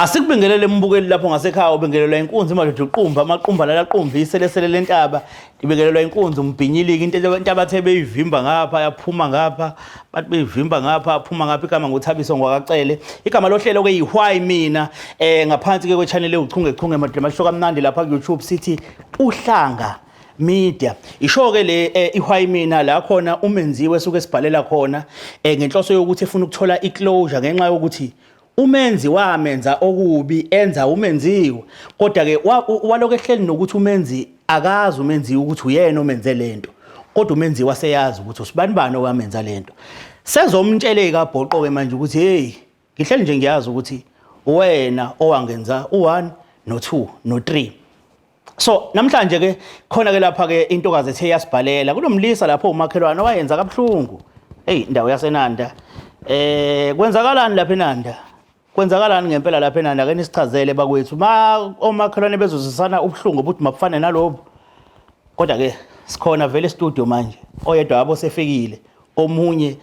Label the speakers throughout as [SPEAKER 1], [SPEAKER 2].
[SPEAKER 1] Asikubingelele mbukeli lapho ngasekhaya, ubingelelwa inkunzi madoda, uqumba amaqumba lalaqumba iselesele lentaba, ibingelelwa inkunzi umbhinyiliki into intabathe beyivimba ngapha yaphuma ngapha, bathi beyivimba ngapha aphuma ngapha. Igama nguThabiso ngwakaCele, igama lohlelo ke yiWhy Mina, ngaphansi ke kwe-channel ewuchunge chunge madoda masho kamnandi lapha ku YouTube, sithi Uhlanga Media. Isho ke le iWhy Mina la khona umenziwe suke sibhalela khona ngenhloso yokuthi efuna ukuthola iclosure ngenxa yokuthi umenzi wamenza okubi enza umenziwe, kodwa ke walokhu ehleli nokuthi umenzi akazi umenziwe ukuthi uyena omenze lento, kodwa umenziwa seyazi ukuthi usibani bani owamenza lento. Sezomtsheleka bhoqo ke manje ukuthi hey, ngihleli nje ngiyazi ukuthi wena owangenza u1 no2 no3. So namhlanje ke khona ke lapha ke intokazi ethe yasibhalela kunomlisa lapho umakhelwane owayenza kabuhlungu. Hey, indawo yaseNanda. Kwenzakalani lapha eNanda? Kwenzakalani ngempela lapha eNanda? Ake nisichazele bakwethu. Ma omakhelwane bezozisana ubuhlungu obuthi mabufane nalobu. Kodwa ke sikhona vele studio manje. Oyedwa wabo sefikile. Omunye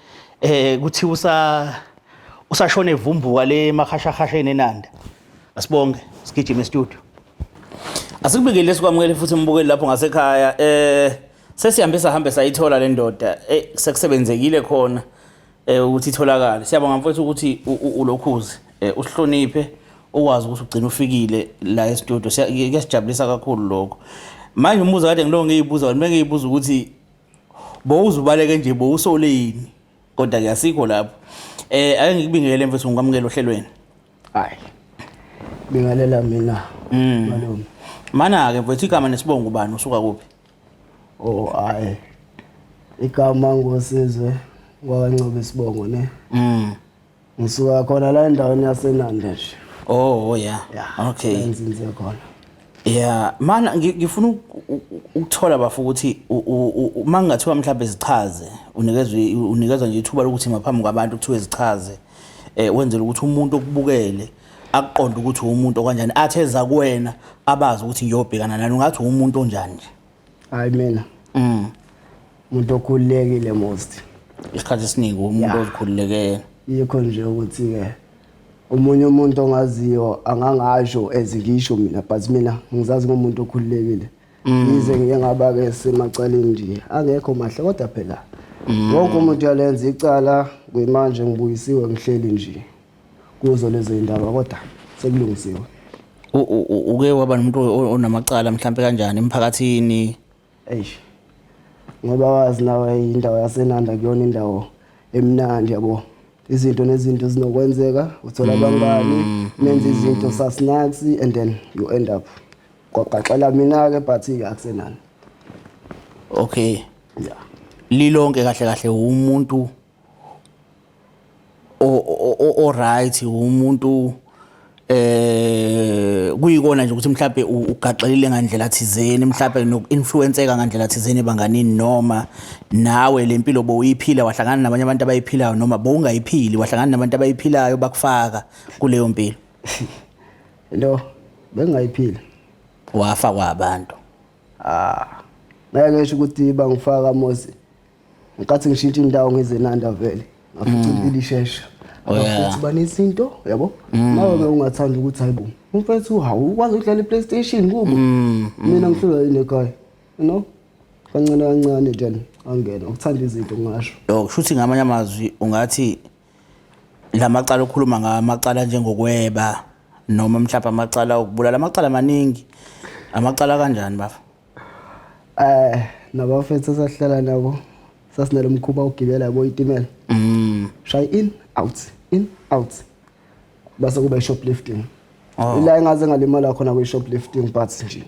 [SPEAKER 1] kuthiwa usashona evumbuka le mahashahasheni eNanda. Asibonge, sigijime studio. Asikubikele, sikwamukele futhi umbukeli lapho ngasekhaya. Sesihambe sahambe sayithola le ndoda. Sekusebenzekile khona ukuthi itholakale. Siyabonga mfowethu ukuthi ulokhuze usihloniphe ukwazi ukuthi ugcine ufikile la e-studio. Kuyasijabulisa kakhulu lokho. Manje umbuzo kade ngiloko ngiyibuza wena, bengiyibuza ukuthi bowuzubaleke nje, bowusole yini? Kodwa ke asikho lapho. Ake ngikubingelele mfowethu, ngikwamukele ohlelweni.
[SPEAKER 2] Hayi. Bingalela mina. Malume.
[SPEAKER 1] Mana ke mfowethu, igama nesibongo, ubani, usuka kuphi?
[SPEAKER 2] Oh hayi. Igama ngoSizwe ngwakaNcube, isibongo ne. Ngisuka khona la endaweni yaseNanda nje.
[SPEAKER 1] Oh yeah.
[SPEAKER 2] Yeah.
[SPEAKER 1] Okay.
[SPEAKER 2] La ngizinze khona.
[SPEAKER 1] Yeah, mana ngifuna ukuthola bafu ukuthi uma kungathiwa mhlawumbe zichaze, unikezwa nje ithuba lokuthi ngaphambi kwabantu kuthiwe zichaze, wenzela ukuthi umuntu okubukele akuqonde ukuthi umuntu okanjani, athi eza kuwena abazi ukuthi ngiyobhekana nani. Ungathi umuntu onjani nje?
[SPEAKER 2] Hayi mina. Umuntu okhululekile most.
[SPEAKER 1] Isikhathi esiningi umuntu ozikhululekele.
[SPEAKER 2] Yikho nje ukuthi ke omunye umuntu ongaziyo angangasho ezingisho mina, but mina ngizazi ngumuntu okhululekile. Yize ngike ngaba ke semacaleni nje angekho mahle, kodwa phela wonke umuntu uyalenza icala. Kuyimanje ngibuyisiwe, ngihleli nje kuzo lezo indaba, kodwa sekulungisiwe.
[SPEAKER 1] Uke waba nomuntu onamacala mhlambe kanjani emphakathini?
[SPEAKER 2] Eish, ngoba wazi nawe indawo yaseNanda kuyona indawo emnandi yabo, izinto nezinto zinokwenzeka, uthola abangani, nenza izinto sasinaksi and then you end up kwagaxela mina-ke, but-ke akusenani.
[SPEAKER 1] Okay.
[SPEAKER 2] Yeah.
[SPEAKER 1] Lilonke kahle kahle umuntu o right, umuntu kuyikona nje ukuthi mhlawumbe ugaxelile ngandlela thizeni, mhlawumbe noku-influenceka ngandlela thizeni ebanganini, noma nawe le mpilo bowuyiphila wahlangana nabanye abantu abayiphilayo, noma bowungayiphili wahlangana nabantu abayiphilayo bakufaka kuleyo mpilo?
[SPEAKER 2] Lo bengayiphila.
[SPEAKER 1] Wafakwa abantu?
[SPEAKER 2] Ah, ngeke ngisho ukuthi bangifaka mosi. Ngenkathi ngishintsha indawo ngizenanda vele ngafica impilo ishesha.
[SPEAKER 1] Oh, yeah.
[SPEAKER 2] Futhi banezinto yabo, nawe ke ungathanda ukuthi hayibo umfethu, hawu, ukwazi ukudlala i-PlayStation kubo, mina ngihlulwa yini ekhaya, you know, kancane kancane then angena ukuthanda izinto ngisho.
[SPEAKER 1] Oh, kusho ukuthi ngamanye amazwi ungathi lamacala okhuluma ngamacala njengokweba noma mhlawumbe amacala okubulala, amacala amaningi, amacala kanjani bafa?
[SPEAKER 2] Nabafethu esahlala nabo sasinalo mkhuba ogibela yabo itimela. Shay in out, in out. Base kuba shoplifting.
[SPEAKER 1] Oh.
[SPEAKER 2] Ila engaze ngalimala khona kwi shoplifting, but nje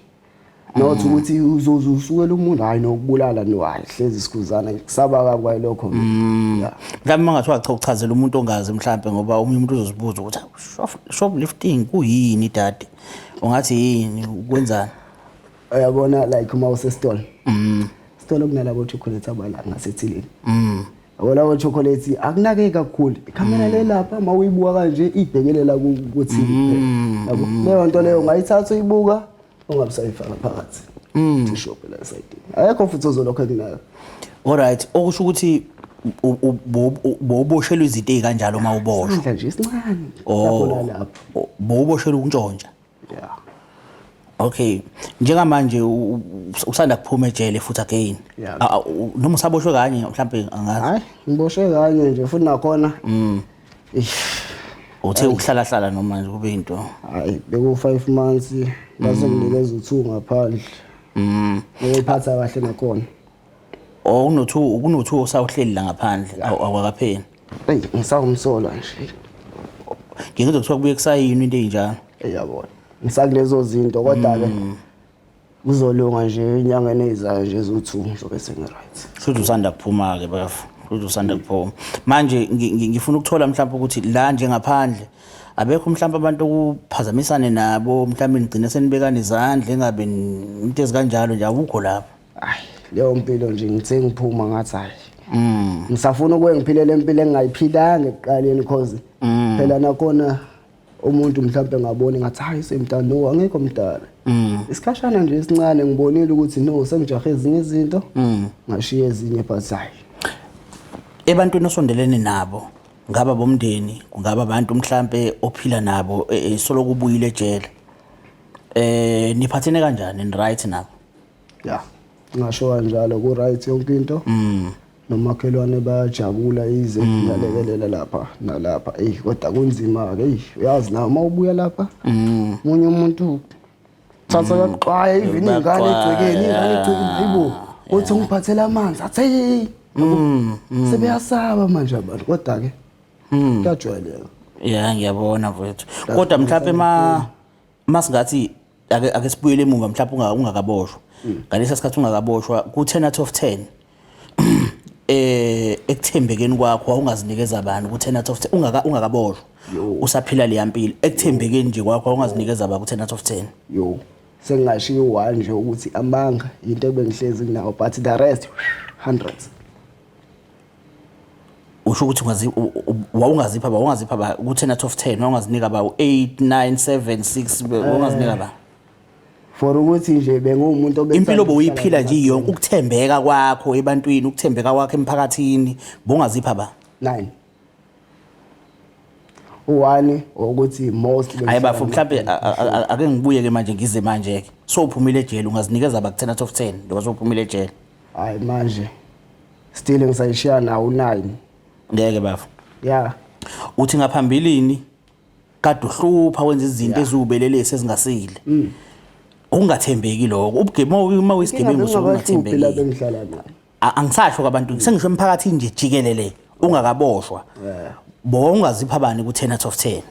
[SPEAKER 2] not ukuthi uzoze usukela umuntu, hayi, nokubulala no, hayi, hlezi sikhuzana kusaba kabi lokho. Yeah.
[SPEAKER 1] Mhlawumbe uma ngathiwa cha, uchazela umuntu ongazi mhlawumbe, ngoba omunye umuntu uzozibuza ukuthi shoplifting kuyini dade, ungathi yini, ukwenzani?
[SPEAKER 2] Uyabona, like uma usesitolo. Sitolo kunalabo chocolate abala ngasethilini. Yabo lawo chocolate akunake kakhulu. Ikhamera le lapha uma uyibuka kanje ibhekelela kuthini kuphela. Yabo leyo nto leyo ungayithatha uyibuka ungabe usayifaka phakathi. Shop la esayidini. Ayekho futhi ozolokho ekunaka.
[SPEAKER 1] Alright, okusho ukuthi Bowuboshelwa izinto ey'kanjalo uma uboshwa?
[SPEAKER 2] Isandla nje esincane.
[SPEAKER 1] Oh.
[SPEAKER 2] Lapho nalapho.
[SPEAKER 1] Bowuboshelwa ukuntshontsha?
[SPEAKER 2] Yeah.
[SPEAKER 1] Okay, njengamanje usanda kuphuma ejele futhi again?
[SPEAKER 2] Yeah.
[SPEAKER 1] Noma usaboshwe kanye mhlambe, angazi.
[SPEAKER 2] Hayi, ngiboshwe kanye nje futhi nakhona. Eish.
[SPEAKER 1] Uthe ukuhlala hlala noma nje kube into?
[SPEAKER 2] Hayi, beku 5 months base nginikeza u2 ngaphandle. Ngiyiphatha kahle nakhona.
[SPEAKER 1] Oh, kuno-two osawuhleli la ngaphandle, awakapheli?
[SPEAKER 2] Eyi, ngisawumsolwa nje.
[SPEAKER 1] Ngeke kuthiwa kubuye kusayinwa into ey'njalo.
[SPEAKER 2] Eyabona. Ngisakulezo zinto, kodwa ke kuzolunga nje enyangeni ezizayo nje eziwu-2 ngizobe sengi-right.
[SPEAKER 1] Futhi usanda kuphuma-ke bafo, futhi usanda kuphuma manje. Ngifuna ukuthola mhlawumbe ukuthi la njengaphandle abekho mhlawumbe abantu okuphazamisane nabo, mhlawumbe nigcine senibekana izandla, engabe into ezikanjalo nje, awukho lapho?
[SPEAKER 2] Hayi, leyo mpilo nje ngithe ngiphuma ngathi hayi, ngisafuna ukuye ngiphile le mpilo engingayiphilanga ekuqaleni, cause phela nakhona umuntu mhlawumbe ngaboni ngathi hayi, semdala. No, angekho mdala. Isikhashana nje esincane ngibonile ukuthi no, sengijahe ezinye izinto, ngashiya ezinye, but hayi.
[SPEAKER 1] Ebantwini osondelene nabo, ngaba bomndeni, kungaba abantu mhlambe ophila nabo, soloku ubuyile ejele, niphathene kanjani, ni right nabo?
[SPEAKER 2] Ya, ngasho kanjalo, ku-right yonke into. Nomakhelwane bayajabula, yize ngiyalekelela lapha nalapha. Eyi, kodwa kunzima-ke. Eyi, uyazi nawe uma ubuya lapha, munye umuntu thatha uyakuxwaya, even iy'ngane
[SPEAKER 1] Bayakuxwaya.
[SPEAKER 2] egcekeni, iy'ngane egcekeni, hayibo, uthi ungiphathele amanzi, athi hey, sebeyasaba manje abantu, kodwa-ke kuyajwayeleka.
[SPEAKER 1] Ya, ngiyabona mfowethu, kodwa mhlawumbe ma masingathi ake sibuyele emuva, mhlawumbe ungakaboshwa, ngalesa sikhathi ungakaboshwa, ku-10 out of 10 ekuthembekeni kwakho wawungazinikeza bani ku-10 out of 10, ungakaboshwa, usaphila leya mpilo, ekuthembekeni nje kwakho wawungazinikeza ba ku-10 out of 10?
[SPEAKER 2] Yo, sengingashiya u-one nje ukuthi amanga into ebengihlezi nginawo, but the rest hundreds.
[SPEAKER 1] Usho ukuthi wawungazipha ba ku-10 out of 10, wawungazinika ba u-8, 9, 7, 6, wawungazinika ba?
[SPEAKER 2] For ukuthi nje benguwumuntu obethanda
[SPEAKER 1] Impilo
[SPEAKER 2] ukuhlala
[SPEAKER 1] bowuyiphila nje yonke, ukuthembeka kwakho ebantwini, ukuthembeka kwakho emphakathini, bowungazipha ba?
[SPEAKER 2] 9, u-one ukuthi most
[SPEAKER 1] Hayi bafo, mhlambe ake ngibuye ke manje, ngize manje ke so uphumile ejele, ungazinikeza ba ku-10 out of 10 njengoba sowuphumile ejele?
[SPEAKER 2] Hayi, manje still ngisayishiya nawo u-9.
[SPEAKER 1] Ngeke bafo.
[SPEAKER 2] Ya.
[SPEAKER 1] Uthi ngaphambilini kade uhlupha, wenza izinto eziwubelelesi ezingasile, ukungathembeki lokho, ubugebengu, uma uyisigebengu
[SPEAKER 2] Bengingabahluphi la
[SPEAKER 1] usungathembeki.
[SPEAKER 2] Bengihlala nayo.
[SPEAKER 1] Angisasho kwabantu, sengisho emphakathini nje jikelele ungakaboshwa, bowungazipha bani ku-10 out of 10?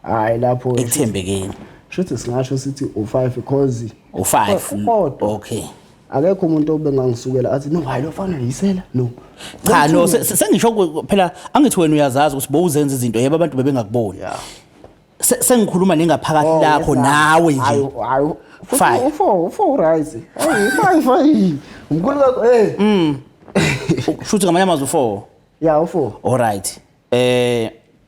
[SPEAKER 2] Hayi, lapho
[SPEAKER 1] Ekuthembekeni.
[SPEAKER 2] Shuthi singasho sithi u-5 because
[SPEAKER 1] U-5?
[SPEAKER 2] Kodwa akekho umuntu obengangisukela athi no, hayi, lo fana yisela, no.
[SPEAKER 1] Cha, no, sengisho phela angithi wena uyazazi ukuthi bowuzenza izinto, yebo, abantu bebengakuboni. Sengikhuluma nengaphakathi
[SPEAKER 2] Oh,
[SPEAKER 1] lakho
[SPEAKER 2] yes,
[SPEAKER 1] nawe nje.
[SPEAKER 2] Hayi, hayi.
[SPEAKER 1] 5.
[SPEAKER 2] U-4, u-4 right. Hayi, 5, hayi. Mkhulu kakho, eh.
[SPEAKER 1] Shuthi ngamanye amazwi u-4?
[SPEAKER 2] Yeah, u-4.
[SPEAKER 1] Alright,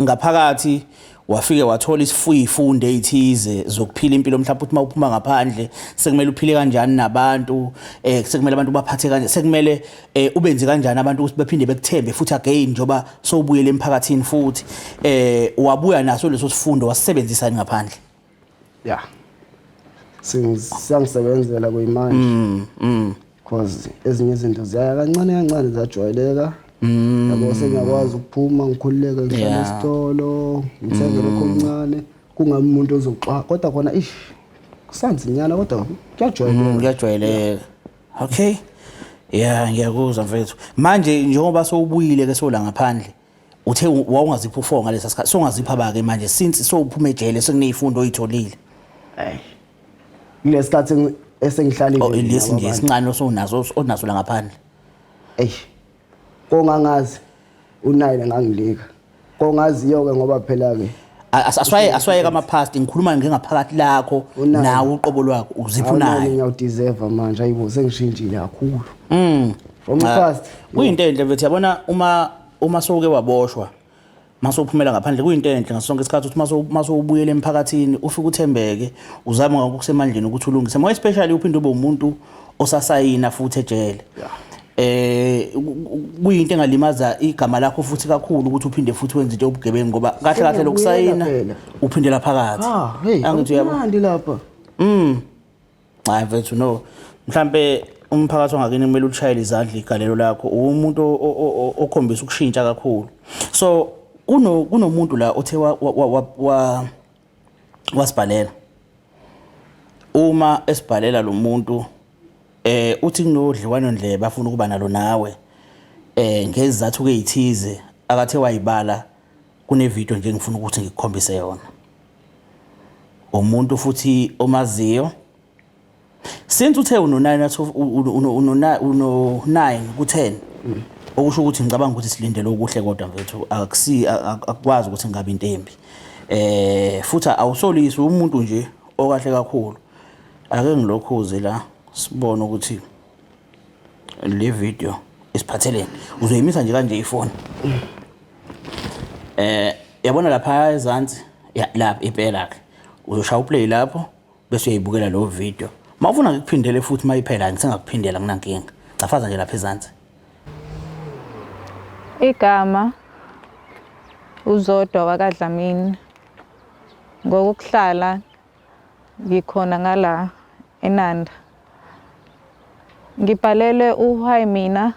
[SPEAKER 1] ngaphakathi wafike wathola isifuyifundo ezithize zokuphila impilo, mhlawumbe uthi mawuphuma ngaphandle sekumele uphile kanjani nabantu, sekumele abantu baphathe kanjani, sekumele ubenze kanjani abantu ukuthi baphinde bekuthembe futhi again njoba sowubuyele emphakathini futhi, wabuya naso leso sifundo, wasebenzisa ngaphandle?
[SPEAKER 2] Yeah. Siyangisebenzela kuyimanje. Because ezinye izinto ziyaya kancane kancane zajwayeleka. Yabo, sengiyakwazi ukuphuma ngikhululeke, ngihlale esitolo, ngithenge lokho okuncane, kungabi umuntu ozoxwa, kodwa khona ish kusanzinyana, kodwa kuyajwayeleka.
[SPEAKER 1] Kuyajwayeleka. Okay, yeah, ngiyakuzwa mfethu. Manje njengoba sowubuyile ke sola ngaphandle, uthe wawungazipha u-4 ngalesa sikhathi, songazipha ba-ke manje since sowuphuma ejele, sekuneyifundo oyitholile?
[SPEAKER 2] Hayi. Kulesikhathi esengihlalile
[SPEAKER 1] Oh, lesi nje
[SPEAKER 2] nabo.
[SPEAKER 1] esincane osonaso, onaso la ngaphandle.
[SPEAKER 2] Eyi, kongangazi u-9 ngangilika kongaziyo ke, ngoba phela ke
[SPEAKER 1] Aswaye kama-past, ngikhuluma ngengaphakathi lakho.
[SPEAKER 2] U-9.
[SPEAKER 1] Nawe uqobo lwakho uzipha
[SPEAKER 2] u-9
[SPEAKER 1] unayo?
[SPEAKER 2] Ngiyawudeserve manje, ayibo, sengishintshile kakhulu from
[SPEAKER 1] Cha,
[SPEAKER 2] past.
[SPEAKER 1] Kuyinto enhle mfethu, yabona, uma sowuke waboshwa, mase uphumela ngaphandle, kuyinto enhle ngaso sonke isikhathi ukuthi mase ubuyele emphakathini ufike uthembeke, uzame ngakho kusemandleni ukuthi ulungise, more especially uphinde ube umuntu osasayina futhi ejele. Kuyinto engalimaza igama lakho futhi kakhulu ukuthi uphinde futhi wenze into yobugebengu, ngoba kahle kahle lokusayina
[SPEAKER 2] Phela.
[SPEAKER 1] uphindela phakathi.
[SPEAKER 2] Ah, hey,
[SPEAKER 1] Angithi uyabo.
[SPEAKER 2] Akumnandi lapha.
[SPEAKER 1] Hayi mfethu, no, mhlambe umphakathi wangakini kumele ushayele izandla igalelo lakho. Umuntu okhombisa ukushintsha kakhulu. So kunomuntu la othe wasibhalela. Uma esibhalela lo muntu, uthi kunodliwano ndlebe afuna ukuba nalo nawe ngezizathu ke ezithize akathe wayibala. Kune video nje ngifuna ukuthi ngikukhombise yona, umuntu futhi omaziyo. Since uthe uno 9 out of uno 9 ku 10, okusho ukuthi ngicabanga ukuthi silindele okuhle, kodwa mfethu akusi akukwazi ukuthi ngabe into embi. Futhi awusolisi, umuntu nje okahle kakhulu. Ake ngilokhuze la, sibone ukuthi le video isiphatheleni. Uzoyimisa nje kanje ifoni. Yabona lapha ezansi ya, lapha impela ke uzoshaya uplay lapho, bese uyayibukela lo video. Mawufuna ngikuphindele futhi mayiphela, ngisengakuphindela, nginankinga. Cafaza nje lapha ezansi.
[SPEAKER 3] Igama uZodwa wakaDlamini. Ngokuhlala ngikhona ngala eNanda. Ngibhalele uWhy Mina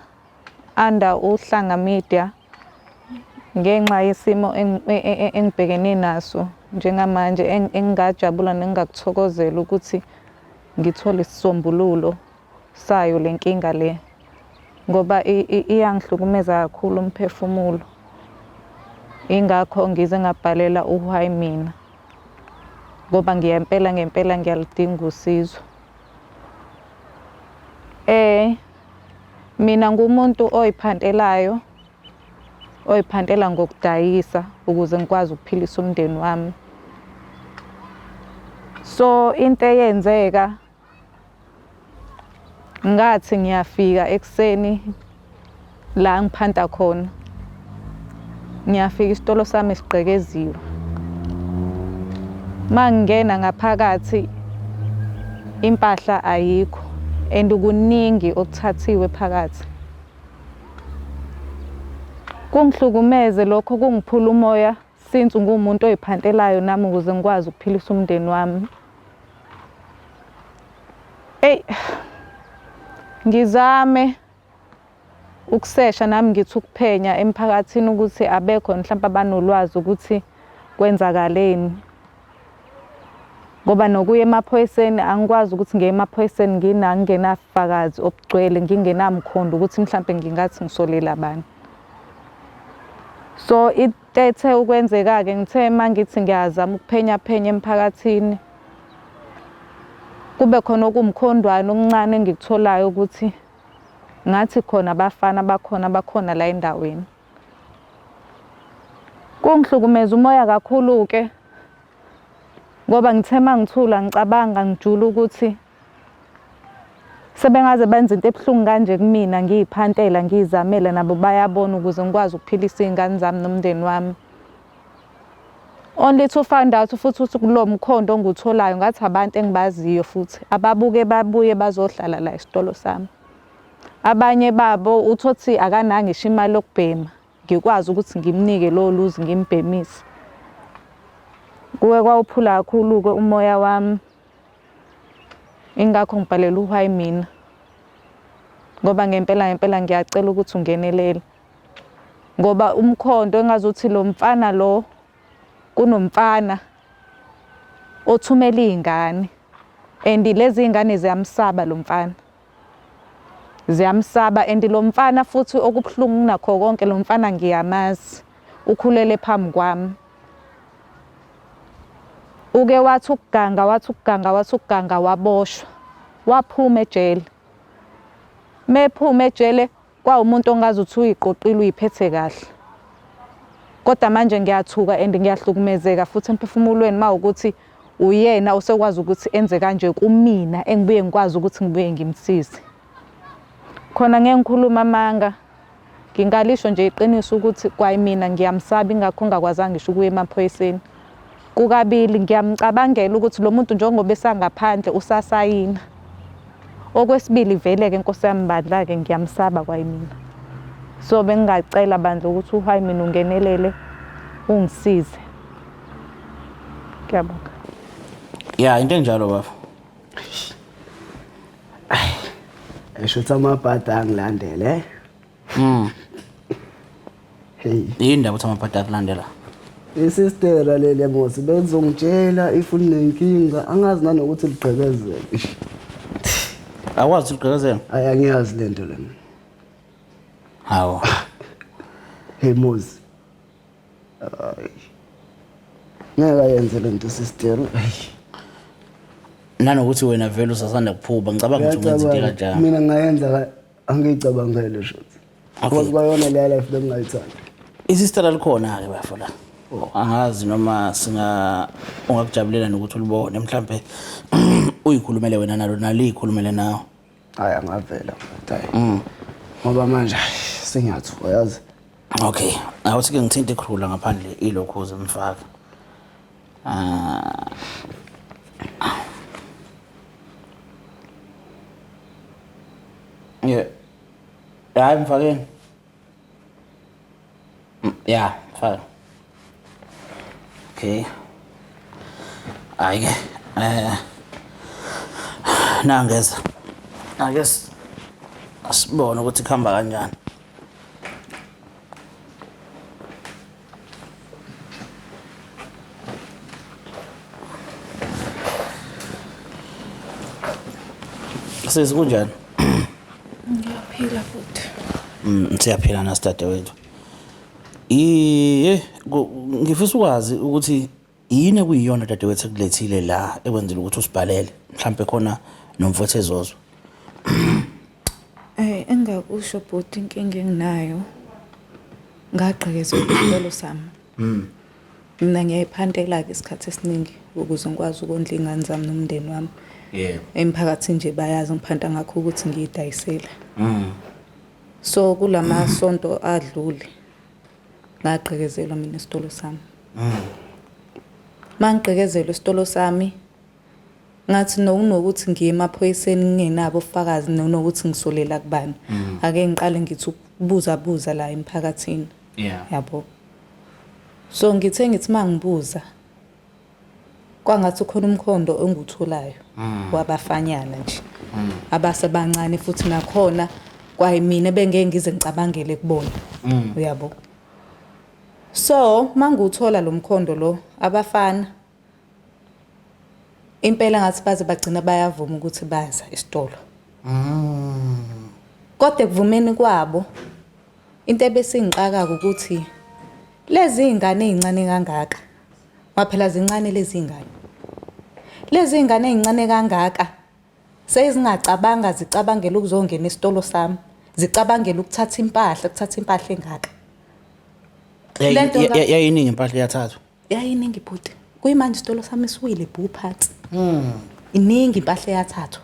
[SPEAKER 3] under uHlanga Media ngenxa yesimo engibhekene naso njengamanje, engingajabula nengingakuthokozela ukuthi ngithole isisombululo sayo le nkinga le, ngoba iyangihlukumeza kakhulu umphefumulo. Ingakho ngize ngabhalela uWhy Mina, ngoba ngiyempela ngempela ngiyaludinga usizo. Mina ngumuntu oyiphantelayo, oyiphantela ngokudayisa ukuze ngikwazi ukuphilisa umndeni wami. So into eyenzeka, ngathi ngiyafika ekuseni la ngiphanta khona, ngiyafika isitolo sami sigqekeziwe. Mangingena ngaphakathi, impahla ayikho and kuningi okuthathiwe phakathi. Kungihlukumeze lokho, kungiphula umoya, since nguwumuntu oyiphantelayo nami ukuze ngikwazi ukuphilisa umndeni wami. Eyi, ngizame ukusesha nami, ngithi ukuphenya emphakathini ukuthi abekho mhlawumpe abanolwazi ukuthi kwenzakaleni, ngoba nokuya emaphoyiseni angikwazi ukuthi ngiye emaphoyiseni ngingenafakazi obugcwele, ngingenamkhondo ukuthi mhlampe ngingathi ngisolela bani. So itethe ukwenzeka-ke, ngithe uma ngithi ngiyazama ukuphenya phenya emphakathini, kube khona okuwumkhondwana okuncane engikutholayo ukuthi ngathi khona abafana bakhona bakhona la endaweni. Kungihlukumeza umoya kakhulu-ke, ngoba ngithe uma ngithula ngicabanga ngijula ukuthi sebengaze benze into ebuhlungu kanje kumina, ngiyiphantela ngiyizamela, nabo bayabona, ukuze ngikwazi ukuphilisa iy'ngane zami nomndeni wami. Only to find out futhi ukuthi kulo mkhondo ongiwutholayo ngathi abantu engibaziyo futhi ababuke babuye bazohlala la esitolo sami. Abanye babo uthothi akananga ngisho imali yokubhema, ngikwazi ukuthi ngimnike lowo luzi ngimbhemise. Kuke kwawuphula kakhulu-ke umoya wami, ingakho ngibhalela uWhy Mina, ngoba ngempela ngempela ngiyacela ukuthi ungenelele, ngoba umkhondo engazuthi lo mfana lo, kunomfana othumela iy'ngane and lezi iy'ngane ziyamsaba lo mfana, ziyamsaba. And lo mfana futhi, okubuhlungu kunakho konke, lo mfana ngiyamazi, ukhulele phambi kwami. Uke wathi ukuganga, wathi ukuganga, wathi ukuganga, waboshwa, waphuma ejele. Mephuma ejele, kwawumuntu ongazuthi uyiqoqile, uyiphethe kahle. Kodwa manje ngiyathuka and ngiyahlukumezeka futhi emphefumulweni mawukuthi uyena osekwazi ukuthi enze kanje kumina, engibuye ngikwazi ukuthi ngibuye ngimsize. Khona ngeke ngikhulume amanga, ngingalisho nje iqiniso ukuthi kwayimina ngiyamsaba, ingakho ngingakwazanga ngisho ukuya emaphoyiseni. Kukabili ngiyamcabangela ukuthi lo muntu njengoba esangaphandle usasayina. Okwesibili vele-ke nkosi yami bandla-ke ngiyamsaba kwayimina. So bengingacela bandla ukuthi uhayi mina ungenelele ungisize. Ngiyabonga.
[SPEAKER 1] Ya into enjalo baba.
[SPEAKER 2] Esho ukuthi amabhadi angilandele. Hey.
[SPEAKER 1] Yini ndaba ukuthi amabhadi akulandela?
[SPEAKER 2] Isistera leli musi bezongitshela if unenkinga angazi nanokuthi ligqekezele.
[SPEAKER 1] Akwazi ukugqekezela?
[SPEAKER 2] Ayi angiyazi lento le.
[SPEAKER 1] Hawu.
[SPEAKER 2] Hey Muzi. Ay. Ngeke ayenze lento sister. Ay.
[SPEAKER 1] Nanokuthi wena vele usasanda kuphupha ngicabanga ukuthi ungenza into kanjani.
[SPEAKER 2] Mina ngayenza angiyicabangele shothi.
[SPEAKER 1] Okay.
[SPEAKER 2] Because kwayona leya life bengingayithanda.
[SPEAKER 1] Isistera likhona-ke bafo la. Angazi noma singa ungakujabulela nokuthi ulibone mhlambe uyikhulumele wena nalo naliyikhulumele nawe.
[SPEAKER 2] Hayi angavela mfethu hayi. Ngoba manje sengiyathuka yazi.
[SPEAKER 1] Okay, awuthi ke ngithinte ikhulu ngaphandle ilokhu mfaka. Ah. Yeah. Hayi mfakeni. Ya, mfaka. Okay. Hayi ke. Eh. Nangeza. Ake asibone ukuthi kuhamba kanjani. Sisi kunjani?
[SPEAKER 4] Ngiyaphila futhi.
[SPEAKER 1] Siyaphila nasi dadewethu. Iye, ngifisa ukwazi ukuthi yini ekuyiyona dadewethu ekulethile la ekwenzela ukuthi usibhalele mhlampe khona nomfowethu ezozwa.
[SPEAKER 4] Eh engakusho bhuti inkinga enginayo ngagqekezwa isitolo sami. Mina ngiyayiphantela-ke isikhathi esiningi ukuze ngikwazi ukondla iy'ngane zami nomndeni wami.
[SPEAKER 1] Yebo.
[SPEAKER 4] Emphakathini nje bayazi ngiphanta ngakho ukuthi ngiyidayisela. So kulamasonto adlule ngagqekezelwa mina esitolo sami. Mangigqekezelwa esitolo sami ngathi nokunokuthi ngiye emaphoyiseni ngingenabo ubufakazi nokuthi ngisolela kubani. Ake ngiqale ngithi ukubuza buza la emphakathini.
[SPEAKER 1] Yeah.
[SPEAKER 4] Yabo. So ngithe ngithi mangibuza kwangathi ukhona umkhondo engiwutholayo wabafanyana nje abasebancane futhi nakhona kwayimina bengeke ngize ngicabangele kubona. Uyabo. So mangiwuthola lo mkhondo lo abafana impela ngathi baze bagcina bayavuma ukuthi baza esitolo. Kodwa ekuvumeni kwabo into ebesingixaka ukuthi lezi zingane ezincane kangaka ngoba phela zincane lezi zingane. Lezi zingane ezincane kangaka sezingacabanga zicabangela ukuzongena esitolo sami, zicabangela ukuthatha impahla, ukuthatha impahla engaka. Lento
[SPEAKER 1] Yayiningi impahla iyathathwa.
[SPEAKER 4] Yayiningi bhuti. Kuyimanje isitolo sami siwile bhu phansi. Iningi impahla eyathathwa.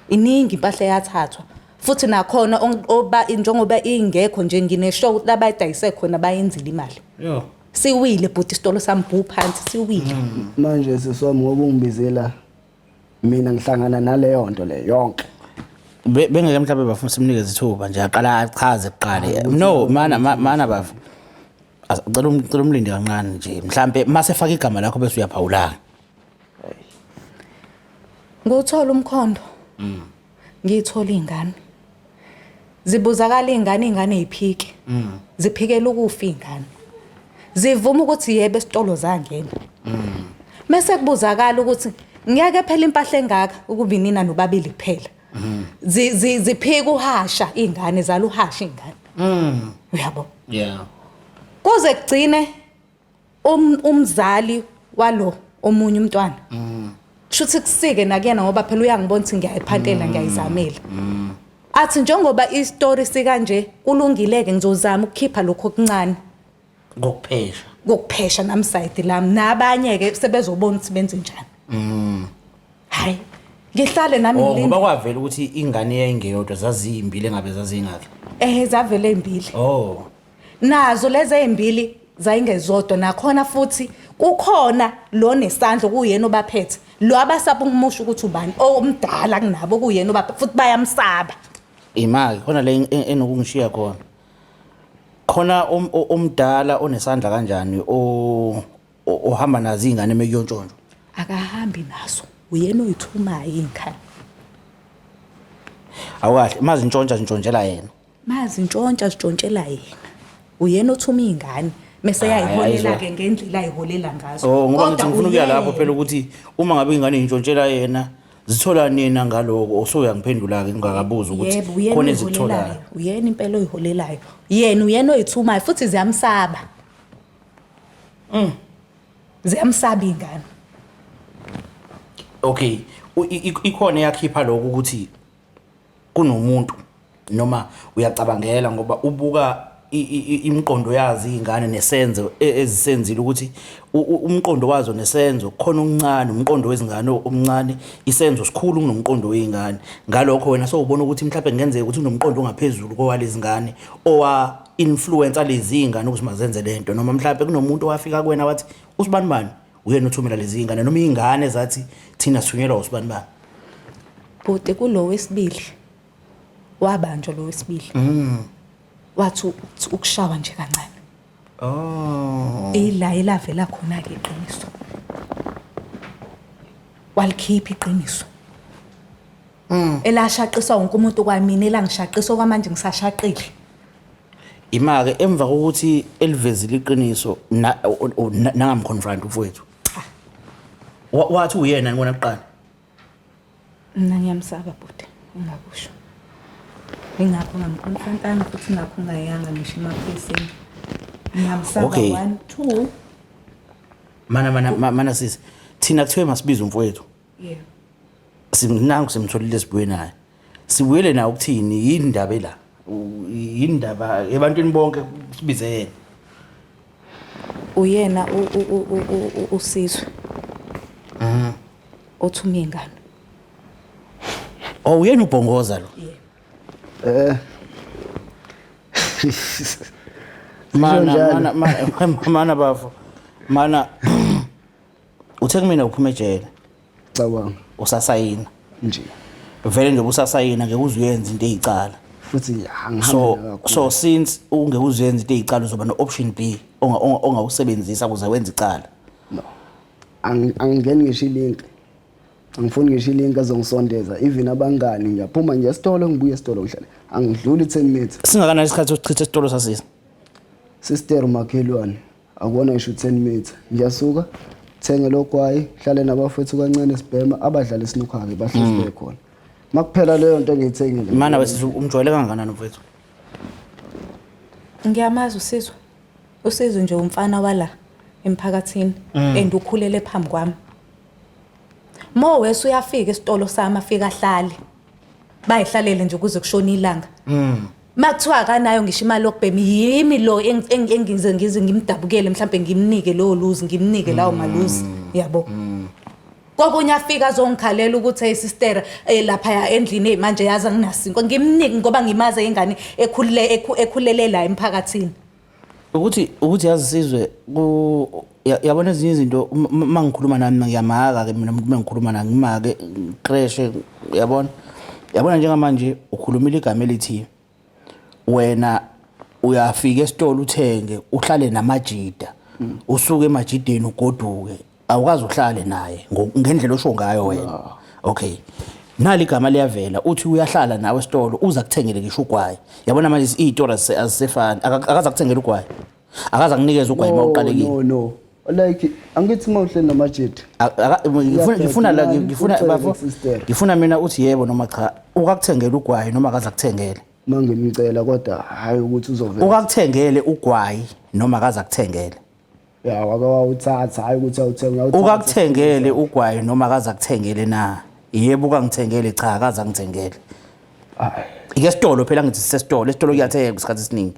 [SPEAKER 4] Iningi impahla eyathathwa. Futhi nakhona oba njengoba ingekho nje ngineshow ukuthi labayidayise khona bayenzile imali.
[SPEAKER 1] Yo.
[SPEAKER 4] Siwile bhuti isitolo sami bhu phansi siwile.
[SPEAKER 2] Manje siswami ngoba ungibizela mina ngihlangana naleyo nto le yonke.
[SPEAKER 1] Bengeke mhlawumbe bafuna simnikeze ithuba nje aqala achaze kuqale. No, mana mana bafo. Cela cela umlinde kancane nje. Mhlambe mase faka igama lakho bese uyaphawula.
[SPEAKER 4] Ngiwuthola umkhondo. Ngiyithola ingane. Zibuzakala ingane ingane iphike. Ziphikela ukufa ingane. Zivuma ukuthi yebo esitolo zangena. Mase kubuzakala ukuthi ngeke phela impahla engaka ukuba inina nobabili kuphela. Ziphika uhasha ingane zala uhasha ingane. Uyabo.
[SPEAKER 1] Yeah.
[SPEAKER 4] Kuze kugcine umzali walo omunye umntwana. Kushuthi kusike nakuyena ngoba phela uyangibona ukuthi ngiyayiphantela ngiyayizamela. Athi njengoba istory sikanje kulungileke ngizozama ukukhipha lokho okuncane.
[SPEAKER 1] Ngokuphesha.
[SPEAKER 4] Ngokuphesha nami side lami nabanye ke sebezobona ukuthi benze njani. Hayi ngihlale nami
[SPEAKER 1] Oh
[SPEAKER 4] ngilinde.
[SPEAKER 1] ngoba kwavela ukuthi ingane yayingeyodwa zaziyimbili engabe zazingaki.
[SPEAKER 4] Zavele ezimbili.
[SPEAKER 1] Oh.
[SPEAKER 4] Nazo lezi ezimbili zayingezodwa nakhona futhi kukhona lo nesandla kuyena obaphethe. Lo abasaba ukumusho ukuthi ubani omdala kunabo kuyena ubaba futhi bayamsaba.
[SPEAKER 1] Imali khona le enokungishiya khona. Khona omdala onesandla kanjani o ohamba nazo iy'ngane mekuyontshontshwa?
[SPEAKER 4] Akahambi nazo. Uyena oyithumayo iy'ngane.
[SPEAKER 1] Awukahle mazintshontsha zintshontshela yena.
[SPEAKER 4] Mazintshontsha zitshontshela yena. Uyena othuma iy'ngane mese
[SPEAKER 1] Hhayi,
[SPEAKER 4] yayiholela
[SPEAKER 1] ayizwa.
[SPEAKER 4] ke ngendlela ayiholela ngazo.
[SPEAKER 1] Oh ngoba ngithi
[SPEAKER 4] Kodwa
[SPEAKER 1] ngifuna ukuya lapho
[SPEAKER 4] uyena.
[SPEAKER 1] phela ukuthi uma ngabe ingane intshontshela yena zithola nina ngaloko usuyangiphendula-ke ngingakabuzi ukuthi
[SPEAKER 4] Yebo, uyena
[SPEAKER 1] khona ezikutholayo.
[SPEAKER 4] oyiholelayo. Uyena impela oyiholelayo. Yena uyena oyithumayo futhi ziyamsaba. Ziyamsaba iy'ngane.
[SPEAKER 1] Okay, ikhona eyakhipha lokho ukuthi kunomuntu noma uyacabangela ngoba ubuka imiqondo yazi iy'ngane nesenzo ezisenzile ukuthi umqondo wazo nesenzo khona okuncane umqondo wezingane omncane isenzo sikhulu kunomqondo wey'ngane ngalokho wena sowubona ukuthi mhlawumbe kungenzeka ukuthi unomqondo ongaphezulu kowalezi ngane owa influencer lezi ngane ukuthi mazenze lento noma mhlawumbe kunomuntu owafika kuwena wathi usibani bani uyena othumela lezi ngane noma iy'ngane zathi thina sithunyelwa usibani bani.
[SPEAKER 4] Bhuti kulo wesibili wabanjwa lo wesibili. Wathi ukushawa nje kancane.
[SPEAKER 1] Oh.
[SPEAKER 4] Ila elavela khona ke iqiniso. Walikhipha iqiniso. Elashaqisa wonke umuntu kwamina elangishaqisa okwamanje ngisashaqile.
[SPEAKER 1] Ima-ke emva kokuthi elivezile iqiniso nangamconfront umfowethu.
[SPEAKER 4] Cha.
[SPEAKER 1] Wathi uyena ngibona kuqala.
[SPEAKER 4] Mina ngiyamsaba bhuti, engakusho. Ingakho ngamconfrontanga futhi ingakho ngayanga ngisho emaphoyiseni. Ngiyamsaba
[SPEAKER 1] Okay.
[SPEAKER 4] 1 2.
[SPEAKER 1] Mana mana mana sisi. Thina kuthiwe masibize umfowethu.
[SPEAKER 4] Yeah.
[SPEAKER 1] Simnangu simtholile sibuye naye. Sibuyele naye ukuthini yini indaba la? Yini indaba ebantwini bonke sibize yena.
[SPEAKER 4] Uyena uSizwe. Othuma iy'ngane.
[SPEAKER 1] Oh uyena ubhongoza lo.
[SPEAKER 4] Yeah.
[SPEAKER 1] Mana
[SPEAKER 2] njalo.
[SPEAKER 1] mana mana bafo. Mana uthe kumina uphuma ejele
[SPEAKER 2] Cabanga
[SPEAKER 1] usasayina.
[SPEAKER 2] nje.
[SPEAKER 1] Vele nje usasayina ngeke uze uyenze into eyicala.
[SPEAKER 2] Futhi angihambi
[SPEAKER 1] So
[SPEAKER 2] kakhulu.
[SPEAKER 1] so since ungeke uzenze into eyicala uzoba no option B ongawusebenzisa ukuze wenze icala.
[SPEAKER 2] No. Angingeni ngisho ilink. Angifuni ngisho ilink ezongisondeza even abangani ngiyaphuma nje esitolo ngibuye esitolo ngihlale. Angidluli 10 minutes.
[SPEAKER 1] Singakanani isikhathi sokuchitha esitolo sasisi?
[SPEAKER 2] Sister umakhelwane akuwona ngisho 10 minutes. Ngiyasuka thenge logwayi hlale nabafethu kancane sibhema abadlala isinukha ke bahlezi bekhona. Makuphela leyo nto engiyithengile.
[SPEAKER 1] Mana wesisi umjwayele kangakanani mfethu?
[SPEAKER 4] Ngiyamazi uSizwe. Usizwe nje umfana wala emphakathini and ukhulele phambi kwami. Mo wese uyafika esitolo sami afika ahlale. Bayihlalele nje ukuze kushone ilanga. Makuthiwa akanayo ngisho imali yokubhema yimi lo engize ngize ngimdabukele mhlambe ngimnike lowo luzi ngimnike lawo maluzi yabo. Kokunye afika azongikhalela ukuthi hey sister lapha endlini manje yazi anginasinto ngimnike ngoba ngimaze ingane ekhulele ekhulele la emphakathini.
[SPEAKER 1] Ukuthi yazi Sizwe ku yabona ezinye izinto uma ngikhuluma nami ngiyamaka ke mina umuntu mengikhuluma naye ngimake crash yabona. Yabona njengamanje ukhulumile igama elithi wena uyafika esitolo uthenge uhlale namajida usuke emajideni ugoduke awukazi uhlale naye ngendlela osho ngayo wena. Okay. Nali igama liyavela uthi uyahlala nawe esitolo uza kuthengele ngisho ugwayi. Yabona manje izitori azisefani akaza kuthengela ugwayi. Akaza kunikeza ugwayi mawuqalekile.
[SPEAKER 2] No no. Like angithi mawuhleli namajidi.
[SPEAKER 1] Ngifuna la ngifuna bafo
[SPEAKER 2] Sister.
[SPEAKER 1] ngifuna mina uthi yebo noma cha ukakuthengela ugwayi noma akaza kuthengele.
[SPEAKER 2] Mangimcela kodwa hayi ukuthi uzovela.
[SPEAKER 1] Ukakuthengele ugwayi noma akaza kuthengele.
[SPEAKER 2] Ya wake wawuthatha hayi ukuthi awuthenga awuthatha.
[SPEAKER 1] Ukakuthengele ugwayi noma akaza kuthengele na? Yebo ukangithengele cha akaza ngithengele.
[SPEAKER 2] Hayi.
[SPEAKER 1] Ike esitolo phela ngithi sisesitolo, esitolo kuyathengwa isikhathi esiningi.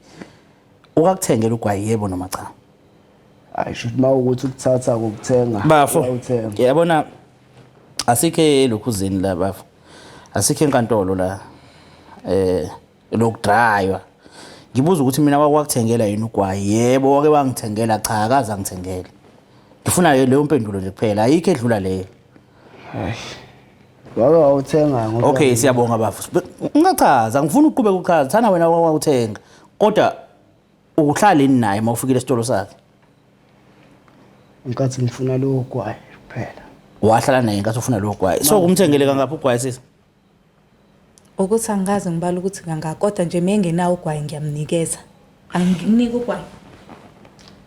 [SPEAKER 1] Ukakuthengela ugwayi yebo noma cha?
[SPEAKER 2] Hayi shuthi mawukuthi ukuthatha kokuthenga.
[SPEAKER 1] Bafo.
[SPEAKER 2] Uyawuthenga.
[SPEAKER 1] Yabona asikhe elokhuzeni la bafo. Asikhe enkantolo la. Lokudrive. Ngibuza ukuthi mina wakwakuthengela yini ugwayi? Yebo wake wangithengela cha akaza ngithengele. Ngifuna leyo mpendulo nje kuphela ayikho edlula leyo.
[SPEAKER 2] Wake wawuthenga ngoba
[SPEAKER 1] Okay, siyabonga bafo. Ungachaza, ngifuna uqhubeke uchaza. Thana wena wawuthenga. Kodwa uhlale naye uma ufikile esitolo sakhe.
[SPEAKER 2] Ngenkathi ngifuna lowo gwayi kuphela.
[SPEAKER 1] Wahlala naye ngenkathi ufuna lowo gwayi. So umthengele kangaphi ugwayi sisi?
[SPEAKER 4] Ukuthi angikaze ngibala ukuthi kangaka kodwa nje mengenawo ugwayi ngiyamnikeza. Anginike ugwayi.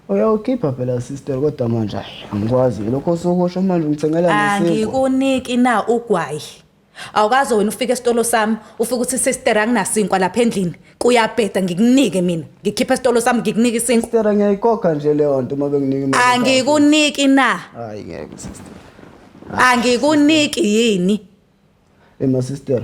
[SPEAKER 2] Uyawukhipha phela sister kodwa manje ayi, angikwazi lokho osukusho manje ungithengela nesinkwa.
[SPEAKER 4] Angikuniki na ugwayi. Awukaze wena ufike esitolo sami ufike uthi sister anginasinkwa lapha endlini kuyabheda ngikunike mina ngikhipha esitolo sami ngikunike isinkwa.
[SPEAKER 2] Sister ngiyayikhokha nje leyo nto uma benginika imali.
[SPEAKER 4] Angikuniki na.
[SPEAKER 2] Hayi ngeke sister.
[SPEAKER 4] Angikuniki yini?
[SPEAKER 2] Ema sister.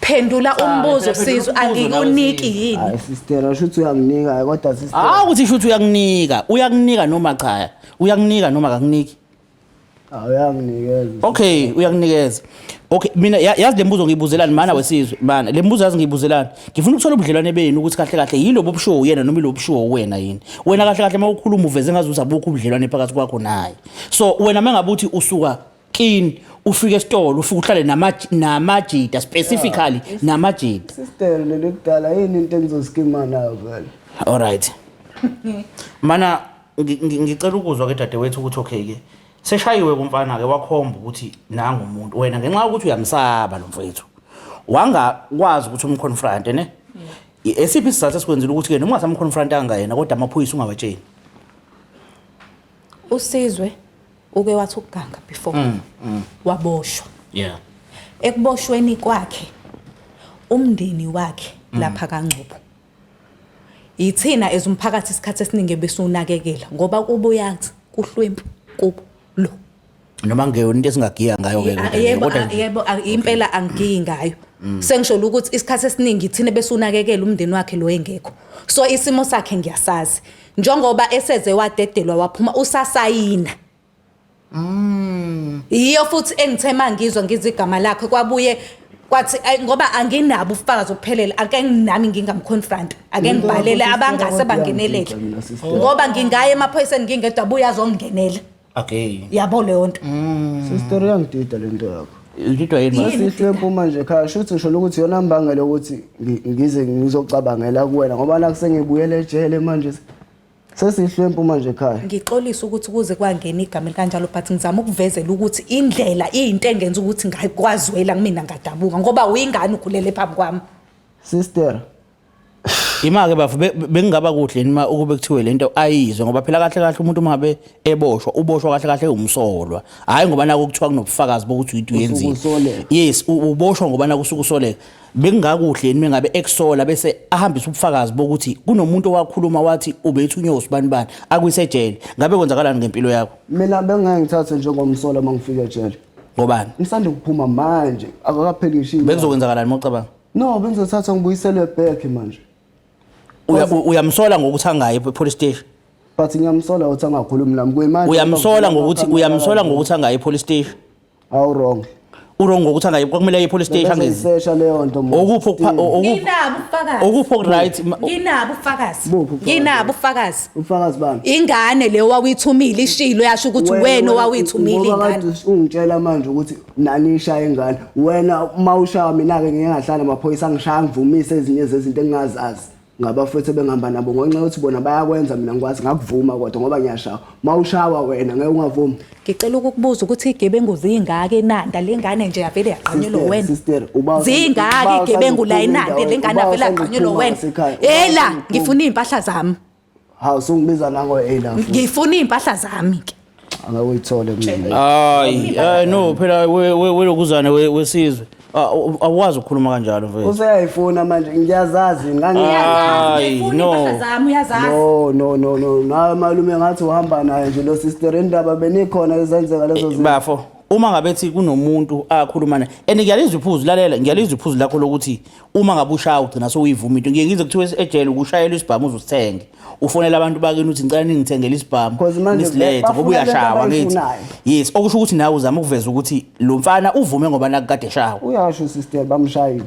[SPEAKER 4] Phendula umbuzo
[SPEAKER 1] phela phendula
[SPEAKER 4] Sizwe
[SPEAKER 1] umbuzo nawe,
[SPEAKER 4] angikuniki
[SPEAKER 1] Sizwe.
[SPEAKER 4] yini?
[SPEAKER 2] Hayi sister asho ukuthi uyanginika hayi kodwa sister.
[SPEAKER 1] Hawu ukuthi shuthi uyakunika, uyakunika noma cha. Uyakunika noma akakuniki.
[SPEAKER 2] Hayi uyanginikeza.
[SPEAKER 1] Okay, uyakunikeza. Okay, mina yazi le mbuzo ngiyibuzelani mana wesizwe, mana le mbuzo yazi ngiyibuzelani. Ngifuna ukuthola ubudlelwane benu ukuthi kahle kahle yilobo obushiwo uyena noma ilobo obushiwo wena yini. Wena kahle kahle uma ukhuluma uveze ngazi ukuthi abukho ubudlelwane phakathi kwakho naye. So wena mangabe uthi usuka kini ufike esitolo ufike uhlale namajita specifically namajita.
[SPEAKER 2] Sister leli kudala yini into engizoskima nayo vele.
[SPEAKER 1] All right. Mana ngicela ukuzwa ke dadewethu ukuthi okay ke seshayiwe kumfana ke wakhomba ukuthi nangu umuntu wena ngenxa yokuthi uyamsaba lo mfowethu wangakwazi ukuthi umconfront ne esiphi isizathu esikwenzile ukuthi ke noma ungasamconfrontanga yena kodwa amaphoyisa ungawatsheli.
[SPEAKER 4] Usizwe uke wathi ukuganga before waboshwa. Ekuboshweni kwakhe umndeni wakhe lapha kaNgcobo ithina as umphakathi isikhathi esiningi besunakekela ngoba kubo yathi kuhlwempu kubo lo.
[SPEAKER 1] Noma ngeyona into esingagiya ngayo ke kodwa nje,
[SPEAKER 4] Yebo,
[SPEAKER 1] kodwa nje
[SPEAKER 4] yebo, impela angigiyi ngayo. Sengisho ukuthi isikhathi esiningi thina besunakekela umndeni wakhe lo engekho. So isimo sakhe ngiyasazi. Njengoba eseze wadedelwa waphuma usasayina. Yiyo futhi engithe mangizwa ngizwa igama lakhe kwabuye kwathi ayi, ngoba anginabo ubufakazi obuphelele ake nami ngingamconfront ake
[SPEAKER 2] Into
[SPEAKER 4] ngibhalele
[SPEAKER 2] yakho
[SPEAKER 4] abangase
[SPEAKER 2] sister,
[SPEAKER 4] bangenelele
[SPEAKER 2] kodwa mina, sister.
[SPEAKER 4] ngoba ngingaye emaphoyiseni ngingedwa abuye azongingenela.
[SPEAKER 1] Okay.
[SPEAKER 4] Yabo leyo nto.
[SPEAKER 2] Sister uyangidida lento yakho.
[SPEAKER 1] Ididwa yini manje?
[SPEAKER 2] Sihlwempu manje ekhaya shuthi ngisho ukuthi yona mbangela ukuthi ngize ngizocabangela kuwena ngoba naku sengibuyele ejele manje sesihlwempu manje ekhaya.
[SPEAKER 4] Ngixolisa ukuthi kuze kwangena igama elikanjalo but ngizama ukuvezela ukuthi indlela iyinto engenza ukuthi ngakwazwela kumina ngadabuka ngoba uyingane ukhulele phambi kwami.
[SPEAKER 2] Sister.
[SPEAKER 1] Ima-ke bafo bengingaba kuhle yini uma ukube kuthiwe lento ayizwe ngoba phela kahle kahle umuntu uma ngabe eboshwa uboshwa kahle kahle umsolwa hhayi ngoba naku kuthiwa kunobufakazi bokuthi into uyenzile.
[SPEAKER 2] Usuke usoleka.
[SPEAKER 1] Yes, uboshwa ngoba naku usuke usoleka. Bekungakuhle yini mengabe ekusola bese ahambise ubufakazi bokuthi kunomuntu owakhuluma wathi ubethunywe usibanibani akuyise ejele. Ngabe kwenzakalani ngempilo yakho?
[SPEAKER 2] Mina bengeke ngithathwe njengomsolwa uma ngifika ejele.
[SPEAKER 1] Ngobani?
[SPEAKER 2] Ngisanda ukuphuma manje akakapheli ngisho inyanga.
[SPEAKER 1] Bekuzokwenzakalani uma ucabanga?
[SPEAKER 2] No, bengizothathwa ngibuyiselwe back manje.
[SPEAKER 1] Uyamsola ngokuthi angayi e-police station?
[SPEAKER 2] But ngiyamsola ukuthi angakhulumi nami kuyimanje.
[SPEAKER 1] Uyamsola ngokuthi uyamsola ngokuthi angayi e-police station?
[SPEAKER 2] Awu wrong.
[SPEAKER 1] Urong ngokuthi angayi kwakumele aye e-police station angezi.
[SPEAKER 2] Bese leyo nto manje.
[SPEAKER 1] Okuphi okupha okuphi
[SPEAKER 4] Nginabo ubufakazi.
[SPEAKER 1] okuphi okuright
[SPEAKER 4] Nginabo ubufakazi.
[SPEAKER 2] Buphi ubufakazi?
[SPEAKER 4] Nginabo ubufakazi.
[SPEAKER 2] Ubufakazi bani?
[SPEAKER 4] Ingane le owawuyithumile ishilo yasho ukuthi wena owawuyithumile
[SPEAKER 2] Ngoba
[SPEAKER 4] ingane.
[SPEAKER 2] kade ungitshela manje ukuthi nani ishaya ingane. Wena uma ushaya mina ke ngeke ngahlala amaphoyisa angishaya ngivumise ezinye zezinto engingazazi. Ngabafowethu ebengihamba nabo ngenxa yokuthi bona bayakwenza mina ngikwazi ngakuvuma kodwa ngoba ngiyashawa. Uma ushawa wena ngeke ungavumi.
[SPEAKER 4] Ngicela ukukubuza ukuthi igebengu zingaka enanda lengane nje yavele yaqhanyelwa
[SPEAKER 2] Sister,
[SPEAKER 4] wena.
[SPEAKER 2] sister, uba
[SPEAKER 4] Zingaka
[SPEAKER 2] uba
[SPEAKER 4] igebengu la
[SPEAKER 2] usanda
[SPEAKER 4] enanda
[SPEAKER 2] ukuphuma
[SPEAKER 4] lengane
[SPEAKER 2] endaweni,
[SPEAKER 4] yavele
[SPEAKER 2] uba
[SPEAKER 4] yaqhanyelwa
[SPEAKER 2] usanda
[SPEAKER 4] wena.
[SPEAKER 2] ukuphuma ngasekhaya, uba
[SPEAKER 4] Ela
[SPEAKER 2] usanda ukuphuma.
[SPEAKER 4] ngifuna izimpahla zami.
[SPEAKER 2] Hawu sungibiza nango ela futhi.
[SPEAKER 4] Ngifuna izimpahla zami ke.
[SPEAKER 2] Angeke uyithole mina.
[SPEAKER 1] Hayi, hayi no phela welokuzana wesizwe. Awukwazi ukukhuluma kanjalo mfethu.
[SPEAKER 2] Useyayifuna manje ngiyazazi ngangi
[SPEAKER 1] Hayi,
[SPEAKER 4] Ngifuna
[SPEAKER 1] no.
[SPEAKER 4] izimpahla zami uyazazi.
[SPEAKER 2] No no no no nawe malume ngathi uhamba naye nje lo sister indaba benikhona ezenzeka lezo zinto.
[SPEAKER 1] Bafo, uma ngabe ethi kunomuntu akhuluma naye and ngiyalizwa iphuzu lalela ngiyalizwa iphuzu lakho lokuthi uma ngabe ushaya ugcina sewuyivuma into ngiye ngizwe kuthiwe ejele ukushayela isibhamu uzusithenge ufonela abantu bakini uthi ngicela ningithengele isibhamu
[SPEAKER 2] Cause manje
[SPEAKER 1] nisilethe
[SPEAKER 2] bafuna
[SPEAKER 1] ngoba
[SPEAKER 2] lento
[SPEAKER 1] uyashawa ngithi
[SPEAKER 2] abayifunayo.
[SPEAKER 1] yes okusho ukuthi nawe uzama ukuveza ukuthi lo mfana uvume ngoba nakukade eshawa
[SPEAKER 2] Uyasho sister bamshayile.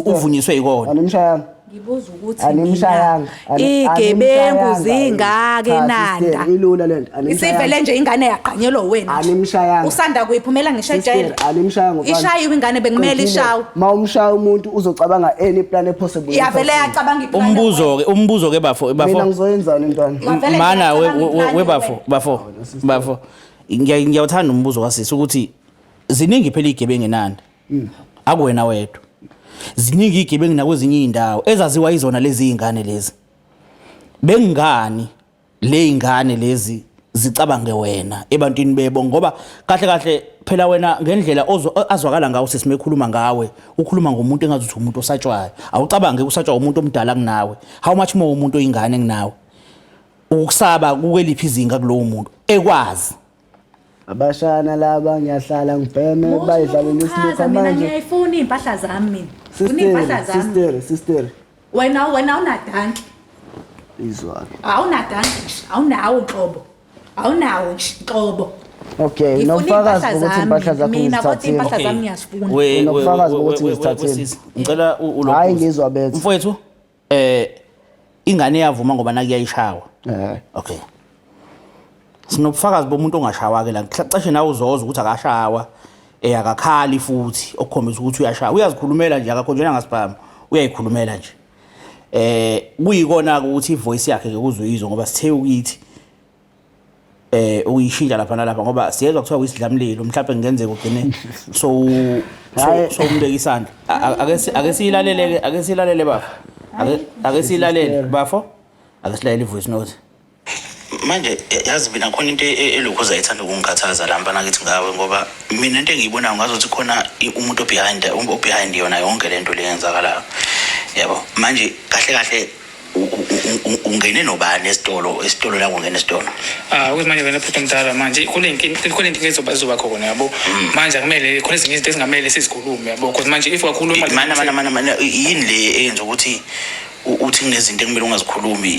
[SPEAKER 1] Uvunyiswe yikona.
[SPEAKER 2] Animshayanga.
[SPEAKER 4] Ngibuza ukuthi
[SPEAKER 2] Animshayanga.
[SPEAKER 4] Igebengu
[SPEAKER 2] Animshayanga.
[SPEAKER 4] zingaka
[SPEAKER 2] Cha,
[SPEAKER 4] eNanda.
[SPEAKER 2] sister, ilula lento. Animshayanga.
[SPEAKER 4] Isivele nje ingane yaqhanyelwa wena. nje.
[SPEAKER 2] Animshayanga.
[SPEAKER 4] Usanda kuyiphumela ngisho
[SPEAKER 2] Sister,
[SPEAKER 4] ejele.
[SPEAKER 2] animshayanga mfana.
[SPEAKER 4] Ishayiwe ingane bekumele
[SPEAKER 2] Qedile.
[SPEAKER 4] ishawe.
[SPEAKER 2] Ma umshaya umuntu uzocabanga any plan possible.
[SPEAKER 4] Yavele yacabanga iplan.
[SPEAKER 1] Umbuzo ke, umbuzo ke bafo,
[SPEAKER 2] Mina
[SPEAKER 1] bafo.
[SPEAKER 2] ngizoyenzani ntwana?
[SPEAKER 4] Wavele
[SPEAKER 1] Mana we
[SPEAKER 4] yacabanga
[SPEAKER 1] we-
[SPEAKER 4] iplan
[SPEAKER 1] we bafo, bafo, bafo. Ngiyawuthanda umbuzo kasisi ukuthi ziningi phela igebengu eNanda. Akuwena wedwa. Ziningi igebengu nakwezinye izindawo ezaziwa izona lezi izingane lezi. Bengani le ingane lezi zicabange wena ebantwini bebo, ngoba kahle kahle phela wena ngendlela azwakala ngawo sisi mekhuluma ngawe, ukhuluma ngomuntu engazuthi umuntu osatshwayo. Awucabange usatshwa umuntu omdala kunawe, how much more umuntu oyingane kunawe? Ukusaba kukweliphi izinga kulowo muntu ekwazi?
[SPEAKER 2] Abashana laba ngiyahlala ngibheme bayidlalela isilukha
[SPEAKER 4] Mina
[SPEAKER 2] manje.
[SPEAKER 4] ngiyayifuna impahla zami mina. Funa impahla
[SPEAKER 2] Sister,
[SPEAKER 4] zami.
[SPEAKER 2] sister, sister.
[SPEAKER 4] Wena awunadanki.
[SPEAKER 2] Izwa ke.
[SPEAKER 4] Awunadanki nje, awunawo nhlobo. Awunawo nje nhlobo.
[SPEAKER 2] Okay,
[SPEAKER 4] Ngifuna
[SPEAKER 2] nobufakazi
[SPEAKER 4] iy'mpahla
[SPEAKER 2] bokuthi
[SPEAKER 4] zami.
[SPEAKER 2] impahla zakho
[SPEAKER 4] Mina kodwa
[SPEAKER 2] ngizithathile.
[SPEAKER 4] iy'mpahla zami ngiyazifuna.
[SPEAKER 2] Unobufakazi bokuthi ngizithathile.
[SPEAKER 1] Sisi, ngicela ulokhu.
[SPEAKER 2] Hhayi, ngizwa bethu.
[SPEAKER 1] Mfowethu, ingane iyavuma ngoba naku iyayishawa. Okay. Sinobufakazi bomuntu ongashawa ke la. Cishe nawe uzoza ukuthi akashawa. Akakhali futhi okukhombisa ukuthi uyashawa. Uyazikhulumela nje, akakhonjena ngasibhamu. Uyayikhulumela nje. Kuyikona ukuthi ivoice yakhe ke kuzoyizwa ngoba sithe ukithi uyishintsha lapha nalapha ngoba siyezwa kuthiwa uyisidlamlilo, mhlawumbe kungenzeka ugcine so
[SPEAKER 2] Hhayi.
[SPEAKER 1] so umbeka isandla. Ake siyilalele ke, ake siyilalele bafo. Ake siyilalele bafo. Ake silalele ivoice note. Manje yazi mina khona into elokhu uzayithanda ukungikhathaza la mfana kithi ngawe, ngoba mina into engiyibonayo ngazothi khona umuntu obehind yona yonke lento le yenzakalayo. Yabo, manje kahle kahle ungene nobani esitolo, esitolo la ungene esitolo?
[SPEAKER 5] Ukuthi manje wena bhuti omdala manje khona inkinga ezoba khona, yabo. Manje akumele khona ezinye izinto ezingamele sizikhulume, yabo, because manje if wakhuluma
[SPEAKER 1] Mana, mana, mana, mana, yini le eyenza ukuthi uthi kunezinto ekumele ungazikhulumi?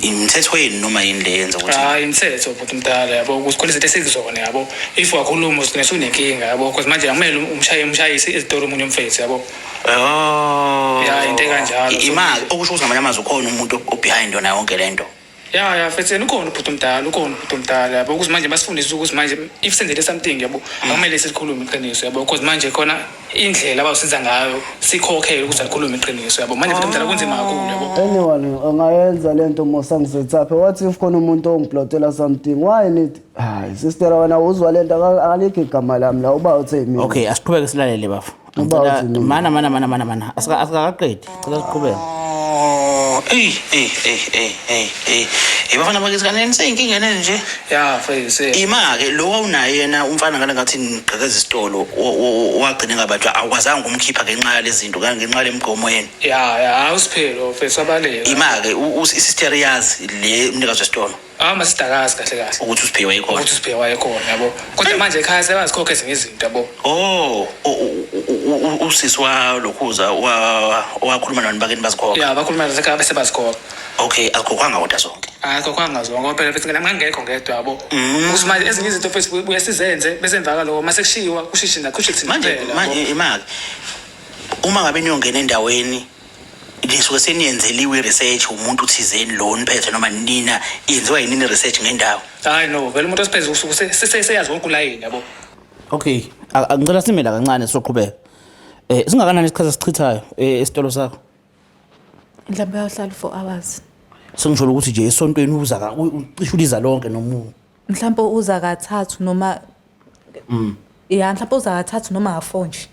[SPEAKER 1] Imithetho yini noma yini le eyenza ukuthi?
[SPEAKER 5] Hayi, imithetho bhuti omdala, yabo, ukuthi khona izinto esizona, yabo. If wakhuluma ugcina usunenkinga, yabo, because manje akumele umshayise izitolo omunye umfethu, yabo.
[SPEAKER 1] Oh.
[SPEAKER 5] Ya, into ekanjalo.
[SPEAKER 1] Imali, okusho ukuthi ngamanye amazwi ukhona umuntu obehind yona yonke le nto.
[SPEAKER 5] Ya, ya, mfethu, yena ukhona ubhuti omdala, ukhona ubhuti omdala, yabo, ukuthi manje basifundise ukuthi manje if senzele something, yabo, akumele sikhulume iqiniso, yabo, because manje khona indlela abawusenza ngayo sikhokhele ukuthi asikhulume iqiniso, yabo. Manje bhuti omdala kunzima kakhulu, yabo.
[SPEAKER 2] Anyone angayenza lento mosa ngisetaphe. What if khona umuntu ongiplotela something? Why need? Hayi, sister, wena uzwa lento, akalikho igama lami la, uba uthe mina.
[SPEAKER 1] Okay, asiqhubeke silalele bafo.
[SPEAKER 2] Uba
[SPEAKER 1] Ngicela
[SPEAKER 2] uthi mina.
[SPEAKER 1] mana, mana, mana, mana, mana. Asikaqedi. Cela siqhubeke. Oh, ey, ey, ey, ey, ey, ey. Hey, bafana bakithi kanene niseyinkinga nje nje.
[SPEAKER 5] Ya, mfethu.
[SPEAKER 1] Ima ke lo wawunaye yena umfana ngale ngathi nigqekeza isitolo, wagcina ngabantu awukwazanga ukumkhipha ngenxa yalezi zinto, ngenxa lemigomo yenu.
[SPEAKER 5] Ya, ya, awusiphelo mfethu, abaleka.
[SPEAKER 1] Ima ke isister yazi le umnikazi wesitolo.
[SPEAKER 5] Masidakazi kahle kahle.
[SPEAKER 1] Ukuthi usiphiwe ikhona.
[SPEAKER 5] Ukuthi usiphiwe wayekhona, yabo. Kodwa manje ekhaya sebazikhokha ezinye izinto, yabo.
[SPEAKER 1] Oh, usisi wa lokhuza wakhuluma nani bakini bazikhokha?
[SPEAKER 5] Ya, bakhuluma nasekhaya bese bazikhokha.
[SPEAKER 1] Okay, azikhokhwanga kodwa zonke.
[SPEAKER 5] Azikhokhwanga zonke, ngoba phela futhi ngeke ngangekho ngedwa, yabo. Ukuthi manje ezinye izinto futhi buye sizenze bese emva kaloko mase kushiwa kushishi na kushishi thina
[SPEAKER 1] Manje,
[SPEAKER 5] kuphela,
[SPEAKER 1] manje,
[SPEAKER 5] yabo.
[SPEAKER 1] imali. Uma ngabe niyongena endaweni nisuke seniyenzeliwe i-research umuntu thizeni lo niphethe noma nina yenziwa yini i-research ngendawo?
[SPEAKER 5] Hayi no, vele umuntu osiphethe usuke seyazi wonke ulayini, yabo.
[SPEAKER 1] Okay, ngicela sime la kancane sizoqhubeka. Singakanani isikhathi esichithayo esitolo sakho?
[SPEAKER 4] Mhlawumbe uyahlala 4 hours.
[SPEAKER 1] Sengisho ukuthi nje esontweni uza ucishe uliza lonke noma
[SPEAKER 4] Mhlawumbe uza kathathu noma Ya, mhlawumbe uza kathathu noma ka4 nje.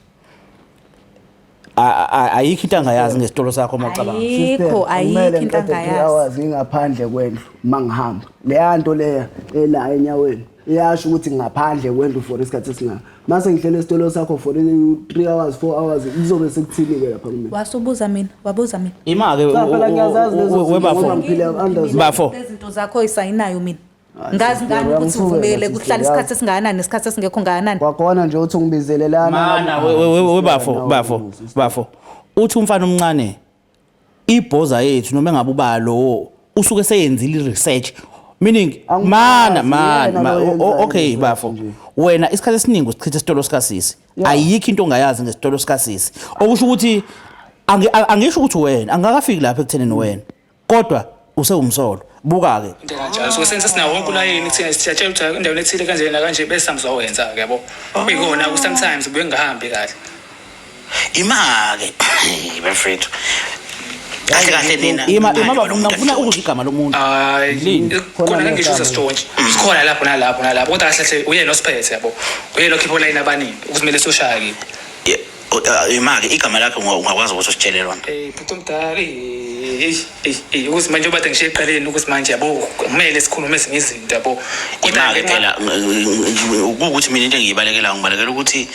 [SPEAKER 1] Ayikho into angayazi ngesitolo sakho uma ucabanga.
[SPEAKER 4] Ayikho,
[SPEAKER 2] Sister,
[SPEAKER 4] ayikho
[SPEAKER 2] kumele
[SPEAKER 4] into
[SPEAKER 2] ngiqede three
[SPEAKER 4] angayazi.
[SPEAKER 2] hours ngingaphandle kwendlu mangihamba. Leya nto leya ela enyaweni iyasho ukuthi ngaphandle kwendlu for isikhathi esingaka. Mase ngihlele esitolo sakho for 3 hours, 4 hours, kuzobe sekuthini ke lapha kumina?
[SPEAKER 4] Wasubuza mina, wabuza mina.
[SPEAKER 1] Ima ke
[SPEAKER 2] Cha, phela ngiyazazi lezo zinto
[SPEAKER 1] webafo.
[SPEAKER 2] ngoba ngiphila under zona.
[SPEAKER 1] Bafo.
[SPEAKER 4] Lezi zinto zakho oyisayinayo mina.
[SPEAKER 2] Hayi,
[SPEAKER 4] Ngazi
[SPEAKER 2] sister,
[SPEAKER 4] ngani ukuthi
[SPEAKER 2] uyangithukela,
[SPEAKER 4] uvumele
[SPEAKER 2] sister,
[SPEAKER 4] kuhlala
[SPEAKER 2] yazi.
[SPEAKER 4] isikhathi esingakanani nesikhathi esingekho ngakanani.
[SPEAKER 2] Kwakhona nje uthi ungibizelelana.
[SPEAKER 1] Mana, webafo,
[SPEAKER 2] Sister,
[SPEAKER 1] bafo,
[SPEAKER 2] nawe, sister.
[SPEAKER 1] bafo. Uthi umfana omncane ibhoza yethu noma engabe uba lo usuke seyenzile i-research. Meaning,
[SPEAKER 2] Angimazi,
[SPEAKER 1] mana, mana,
[SPEAKER 2] yena
[SPEAKER 1] ma,
[SPEAKER 2] lo yenza
[SPEAKER 1] okay,
[SPEAKER 2] i-research
[SPEAKER 1] bafo.
[SPEAKER 2] nje.
[SPEAKER 1] Wena isikhathi esiningi usichitha esitolo sikasisi.
[SPEAKER 2] Yeah.
[SPEAKER 1] Ayikho into ongayazi ngesitolo sikasisi. Okusho ukuthi Angisho ukuthi wena angakafiki lapha ekuthenini wena, kodwa usewumsolo. Buka-ke
[SPEAKER 5] Into kanjalo so sense sinawo wonke ulayini, thina siyatshela ukuthi endaweni ethile kanje nakanje, bese samzowenza-ke, yabo. Kuyikona sometimes kuye kungahambi kahle.
[SPEAKER 6] Ima-ke bafethu, kahle kahle nina.
[SPEAKER 1] Ima, ima baba, mina ngifuna ukuzwa igama lomuntu.
[SPEAKER 5] Hayi.
[SPEAKER 1] Lini?
[SPEAKER 5] Khona ngisho sasitshontshe sikhona lapho nalapho nalapho, kodwa kahle kahle uyena osiphethe, yabo, uyena okhipha olayini abaningi ukuthi kumele siyoshaya kiphi.
[SPEAKER 6] Ima-ke, igama lakhe ungakwazi ukuthi usitshele lona?
[SPEAKER 5] Bhuti omdala, ukuthi manje obade ngishiye ekuqaleni ukuthi manje, yabo, kumele sikhulume ezinye izinto, yabo, kodwa
[SPEAKER 6] Ima-ke phela, kuwukuthi mina into engiyibalekelayo, ngibalekela ukuthi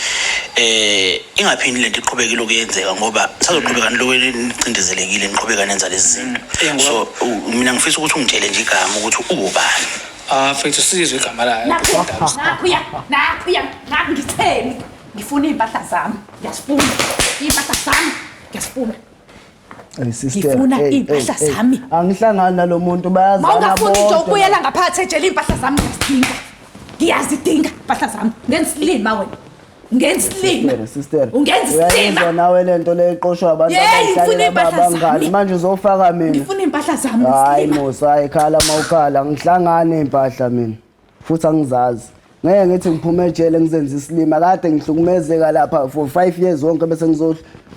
[SPEAKER 6] ingaphindi lento iqhubeke ilokhu yenzeka, ngoba sazoqhubeka niloku nicindezelekile, niqhubeka nenza lezi zinto.
[SPEAKER 5] Ngoba
[SPEAKER 6] So mina ngifisa ukuthi ungitshele nje igama ukuthi uwubani.
[SPEAKER 5] Ah mfethu, sizwe igama layo.
[SPEAKER 7] Nakhuya, nakhuya, nakhuya, nakhu. Ngitheni? Ngifuna iy'mpahla zami, ngiyazifuna iy'mpahla zami, ngiyazifuna.
[SPEAKER 2] Hey, sister,
[SPEAKER 7] Ngifuna
[SPEAKER 2] hey,
[SPEAKER 7] iy'mpahla
[SPEAKER 2] hey, hey.
[SPEAKER 7] zami.
[SPEAKER 2] Angihlangani nalo muntu,
[SPEAKER 7] Ma
[SPEAKER 2] bayazana
[SPEAKER 7] ungafuni nje
[SPEAKER 2] bodwa.
[SPEAKER 7] ukubuyela ngaphakathi ejele, iy'mpahla zami ngiyazidinga, ngiyazidinga iy'mpahla zami. Ngenza isilima wena, ungenza isilima.
[SPEAKER 2] Sister, sister.
[SPEAKER 7] Ungenza
[SPEAKER 2] Uyayizwa
[SPEAKER 7] isilima.
[SPEAKER 2] nawe lento le iqoshwa abantu
[SPEAKER 7] Yeyi, ngifuna
[SPEAKER 2] abayihlalela
[SPEAKER 7] iy'mpahla
[SPEAKER 2] abangani.
[SPEAKER 7] zami.
[SPEAKER 2] Manje uzofaka mina.
[SPEAKER 7] Ngifuna iy'mpahla zami.
[SPEAKER 2] Hayi
[SPEAKER 7] Isilima.
[SPEAKER 2] Musa, hayi, khala mawukhala, ngihlangane iy'mpahla mina. Futhi angizazi. Ngeke ngithi ngiphume ejele ngizenze isilima, kade ngihlukumezeka lapha for 5 years wonke, bese ngizo,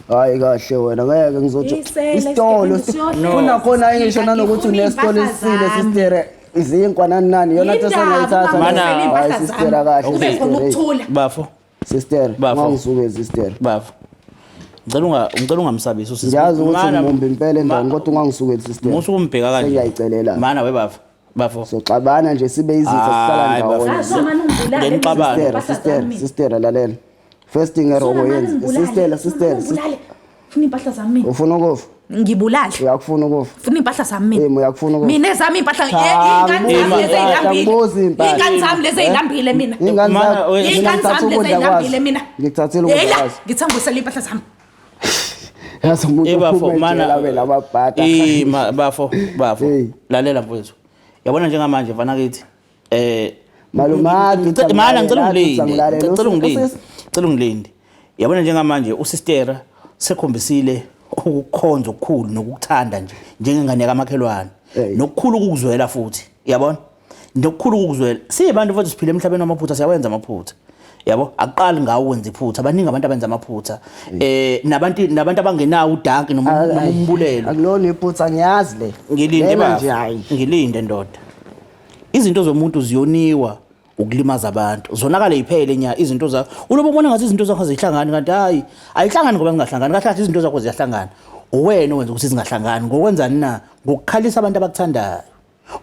[SPEAKER 2] hayi kahle wena, ngeke ngizothi
[SPEAKER 7] Isele,
[SPEAKER 2] isitolo
[SPEAKER 7] isigebengu siyohlezi
[SPEAKER 2] funa khona ngisho nanokuthi
[SPEAKER 7] Ngifuna
[SPEAKER 2] unesitolo
[SPEAKER 7] iy'mpahla
[SPEAKER 2] esisile,
[SPEAKER 7] zami.
[SPEAKER 2] sister, izinkwa nani nani, yona nto
[SPEAKER 7] Yindaba
[SPEAKER 2] sengayithatha.
[SPEAKER 1] Mana-
[SPEAKER 2] Hayi sister, kahle
[SPEAKER 7] Kube
[SPEAKER 2] sister,
[SPEAKER 7] khona
[SPEAKER 2] hey.
[SPEAKER 7] ukuthula.
[SPEAKER 1] Bafo.
[SPEAKER 2] Sister,
[SPEAKER 1] Bafo.
[SPEAKER 2] ungangisuke sister.
[SPEAKER 1] Bafo, ngicela unga ngicela ungamsabisi usisi.
[SPEAKER 2] Ngiyazi ukuthi
[SPEAKER 1] Mana-
[SPEAKER 2] ngimumbi impela endaweni, kodwa ungangisukeli sister.
[SPEAKER 1] Musa ukumbheka kanje.
[SPEAKER 2] Sengiyayicelela.
[SPEAKER 1] Mana we bafo, bafo.
[SPEAKER 2] Soxabana nje sibe izitha, sihlala
[SPEAKER 1] Hayi, bafo.
[SPEAKER 2] ndawonye.
[SPEAKER 7] Azomane ungibulale.
[SPEAKER 1] Ngenixabano.
[SPEAKER 2] Sister,
[SPEAKER 7] Iy'mpahla
[SPEAKER 2] sister,
[SPEAKER 7] zami mina.
[SPEAKER 2] sister, lalela. First thing e-wrong oyenza. Sister, sister, sister.
[SPEAKER 7] Ungibulale. Funa iy'mpahla zami mina.
[SPEAKER 2] Ufuna ukufa?
[SPEAKER 7] Ngibulale.
[SPEAKER 2] Uyakufuna ukufa?
[SPEAKER 7] Funa iy'mpahla zami mina.
[SPEAKER 2] Yimi, uyakufuna ukufa?
[SPEAKER 7] Mina ezami iy'mpahla.
[SPEAKER 2] Cha,
[SPEAKER 7] Iy'ngane zami
[SPEAKER 2] angibuzi
[SPEAKER 7] lezi
[SPEAKER 2] impahla,
[SPEAKER 7] ey'lambile.
[SPEAKER 2] angibuzi impahla.
[SPEAKER 7] Iy'ngane zami lezi ey'lambile mina.
[SPEAKER 2] Ingane
[SPEAKER 1] Mana,
[SPEAKER 2] zakho.
[SPEAKER 1] wena-
[SPEAKER 2] Mina
[SPEAKER 7] Iy'ngane
[SPEAKER 2] ngithatha
[SPEAKER 7] zami lezi
[SPEAKER 2] ukudla
[SPEAKER 7] ey'lambile
[SPEAKER 2] kwazo.
[SPEAKER 7] mina.
[SPEAKER 2] Ngikuthathela ukudla
[SPEAKER 7] Yeyla,
[SPEAKER 2] kwazo.
[SPEAKER 7] ngithe ngibuyisele iy'mpahla zami.
[SPEAKER 2] Yazi umuntu
[SPEAKER 1] Eh bafo,
[SPEAKER 2] ophuma
[SPEAKER 1] mana
[SPEAKER 2] ejele abe lamabhada.
[SPEAKER 1] Ima bafo, bafo.
[SPEAKER 2] Hey.
[SPEAKER 1] Lalela mfowethu. Yabona njengamanje mfana kithi.
[SPEAKER 2] Malumadi,
[SPEAKER 1] Mana, ngicela ungilinde.
[SPEAKER 2] uthi
[SPEAKER 1] Ngicela ungilinde.
[SPEAKER 2] Usisi-
[SPEAKER 1] Ngicela ungilinde. Yabona njengamanje usistera sekhombisile ukukhonza okukhulu nokukuthanda nje njengengane kamakhelwane.
[SPEAKER 2] Hey.
[SPEAKER 1] Nokukhulu ukuzwela futhi. Yabona? Nokukhulu ukuzwela. Siyibantu futhi siphila emhlabeni wamaphutha, siyawenza amaphutha. Yabo, akuqali ngawo wenza iphutha, baningi abantu abenza amaphutha, nabantu abangenawo udanki noma noma umbulelo.
[SPEAKER 2] Akulona iphutha, ngiyazi le.
[SPEAKER 1] Ngilinde
[SPEAKER 2] Lena
[SPEAKER 1] baba.
[SPEAKER 2] nje hayi.
[SPEAKER 1] Ngilinde ndoda. Izinto zomuntu ziyoniwa ukulimaza abantu, zonakale iphele nya izinto zakho. Ulobo ubona ngathi izinto zakho azihlangani, kanti hayi, ayihlangani ngoba zingahlangani. Kahle kahle izinto zakho ziyahlangana, uwena owenza ukuthi zingahlangani. Ngokwenzani na? Ngokukhalisa abantu abakuthandayo.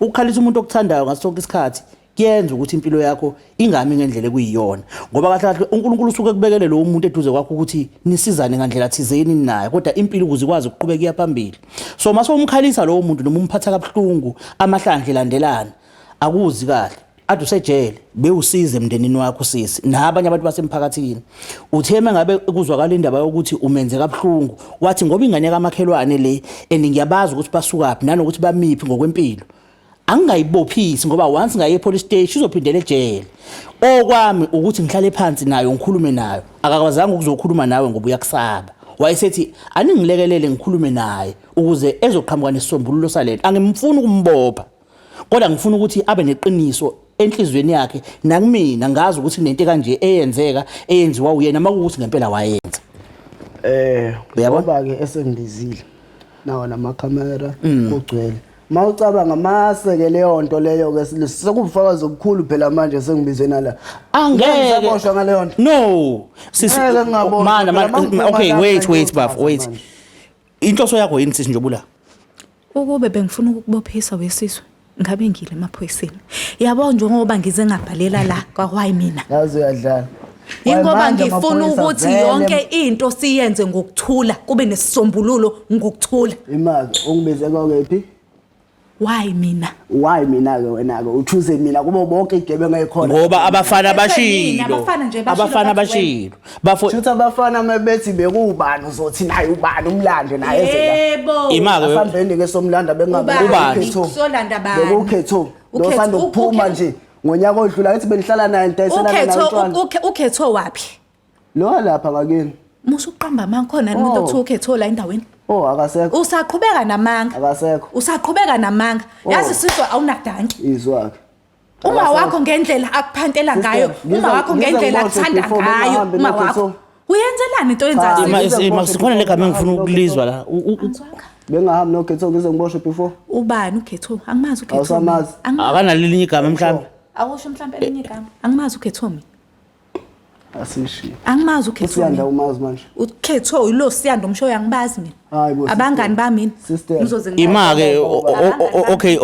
[SPEAKER 1] Ukukhalisa umuntu okuthandayo ngaso sonke isikhathi kuyenza ukuthi impilo yakho ingami ngendlela ekuyiyona, ngoba kahle kahle uNkulunkulu usuke kubekele lo muntu eduze kwakho ukuthi nisizane ngandlela thizeni naye, kodwa impilo ukuze ikwazi ukuqhubeka iya phambili. So mase umkhalisa lowo muntu noma umphatha kabuhlungu amahlandla elandelana, akuzi kahle ade usejele bewusize emndenini wakho sisi nabanye abantu basemphakathini. Uthe mengabe kuzwakala indaba yokuthi umenze kabuhlungu, wathi ngoba ingane kamakhelwane le and ngiyabazi ukuthi basukaphi nanokuthi bamiphi ngokwempilo, angingayibophisi ngoba once ngaye epolice station izophindela ejele. Okwami ukuthi ngihlale phansi nayo ngikhulume nayo. Akakwazanga ukuzokhuluma nawe ngoba uyakusaba. Wayesethi aningilekelele ngikhulume naye ukuze ezoqhamuka nesisombululo salento. Angimfuni ukumbopha, kodwa ngifuna ukuthi abe neqiniso enhliziyweni yakhe, nakumina ngazi ukuthi kunento kanje eyenzeka eyenziwa uyena, makuwukuthi ngempela wayenza. Uyabona?
[SPEAKER 2] Ngoba ke esengibizile nawo namakhamera kugcwele. Mawucabanga mase ke leyo nto leyo ke sekubufakazi obukhulu phela manje sengibizwe nala.
[SPEAKER 1] Angeke.
[SPEAKER 2] Ngisaboshwa ngaleyo nto.
[SPEAKER 1] No sisi.
[SPEAKER 2] Ngeke ngingaboshwa
[SPEAKER 1] Mana
[SPEAKER 2] phela,
[SPEAKER 1] mana,
[SPEAKER 2] mangiphuma
[SPEAKER 1] okay,
[SPEAKER 2] lapha
[SPEAKER 1] wait, wait
[SPEAKER 2] ngiyochaza
[SPEAKER 1] bafo, wait.
[SPEAKER 2] manje.
[SPEAKER 1] Inhloso yakho yini sisi njobula?
[SPEAKER 4] Ukube bengifuna ukukubophisa wesizwe, ngabe ngile emaphoyiseni. Yabo, njengoba ngize ngabhalela la kwakwai mina.
[SPEAKER 2] Yazi uyadlala.
[SPEAKER 4] Ingoba
[SPEAKER 2] Manje
[SPEAKER 4] ngifuna
[SPEAKER 2] amaphoyisa
[SPEAKER 4] ukuthi
[SPEAKER 2] vele-
[SPEAKER 4] yonke into siyenze ngokuthula, kube nesisombululo ngokuthula.
[SPEAKER 2] Imali ungibize kokephi?
[SPEAKER 4] Why mina?
[SPEAKER 2] Why mina ke, wena ke uchoose mina kubo bonke igebengu ekhona?
[SPEAKER 1] Ngoba abafana
[SPEAKER 4] Bese mina,
[SPEAKER 1] bashilo.
[SPEAKER 4] abafana nje bashilo
[SPEAKER 1] Abafana
[SPEAKER 4] bathi wena.
[SPEAKER 1] bashilo bafo.
[SPEAKER 2] Shuthi abafana mabethi bekuwubani uzothi naye ubani umlando naye eze la.
[SPEAKER 4] Yebo.
[SPEAKER 1] Ima-ke.
[SPEAKER 2] Asambeni ke somlanda bengabe
[SPEAKER 4] Ubani?
[SPEAKER 1] Ubani?
[SPEAKER 4] Solanda bani?
[SPEAKER 2] Bekukhetho. Lo sanda ukuphuma nje ngonyaka odlula, ethi benihlala naye ngidayiselana naye
[SPEAKER 4] Ukhetho
[SPEAKER 2] utshwala.
[SPEAKER 4] ukhetho wapi?
[SPEAKER 2] Lo lapha ngakini.
[SPEAKER 4] Musa ukuqamba amanga khona umuntu
[SPEAKER 2] Oh.
[SPEAKER 4] okuthiwa ukhetho la endaweni.
[SPEAKER 2] Oh akasekho.
[SPEAKER 4] Usaqhubeka namanga.
[SPEAKER 2] Akasekho.
[SPEAKER 4] Usaqhubeka namanga.
[SPEAKER 2] Oh.
[SPEAKER 4] Yazi sizwe awunadanki.
[SPEAKER 2] Izwakhe.
[SPEAKER 4] Uma wakho ngendlela akuphantela
[SPEAKER 2] Sister,
[SPEAKER 4] ngayo, uma wakho
[SPEAKER 2] ngize
[SPEAKER 4] ngendlela
[SPEAKER 2] ngiboshwe
[SPEAKER 4] akuthanda
[SPEAKER 2] before
[SPEAKER 4] ngayo,
[SPEAKER 2] bengahambi
[SPEAKER 4] uma
[SPEAKER 2] nokhetho.
[SPEAKER 4] wakho. Uyenzelani into oyenzayo?
[SPEAKER 2] Cha.
[SPEAKER 1] Ima-
[SPEAKER 2] Ngize
[SPEAKER 1] ima-
[SPEAKER 2] ngiboshwe
[SPEAKER 1] sikhona le gama
[SPEAKER 2] before
[SPEAKER 1] engifuna
[SPEAKER 2] bengahambi
[SPEAKER 1] ukulizwa la
[SPEAKER 4] Angizwanga.
[SPEAKER 2] Bengahambi nokhetho ngize ngiboshwe before.
[SPEAKER 4] Ubani ukhetho? Angimazi ukhetho.
[SPEAKER 2] Awusamazi?
[SPEAKER 4] Angimazi.
[SPEAKER 1] Akanalelinye igama mhlawumbe.
[SPEAKER 4] Awusho mhlawumbe elinye igama. Angimazi ukhetho mina.
[SPEAKER 2] Asishiye.
[SPEAKER 4] Angimazi ukhetho.
[SPEAKER 2] Usiyanda
[SPEAKER 4] mina.
[SPEAKER 2] umazi manje.
[SPEAKER 4] Ukhetho yilo siyanda umsho uyangibazi mina.
[SPEAKER 2] Hayi bo,
[SPEAKER 4] Abangani
[SPEAKER 2] sister.
[SPEAKER 4] bami.
[SPEAKER 2] Sister.
[SPEAKER 4] Ngizoze
[SPEAKER 1] Ima-ke, okay.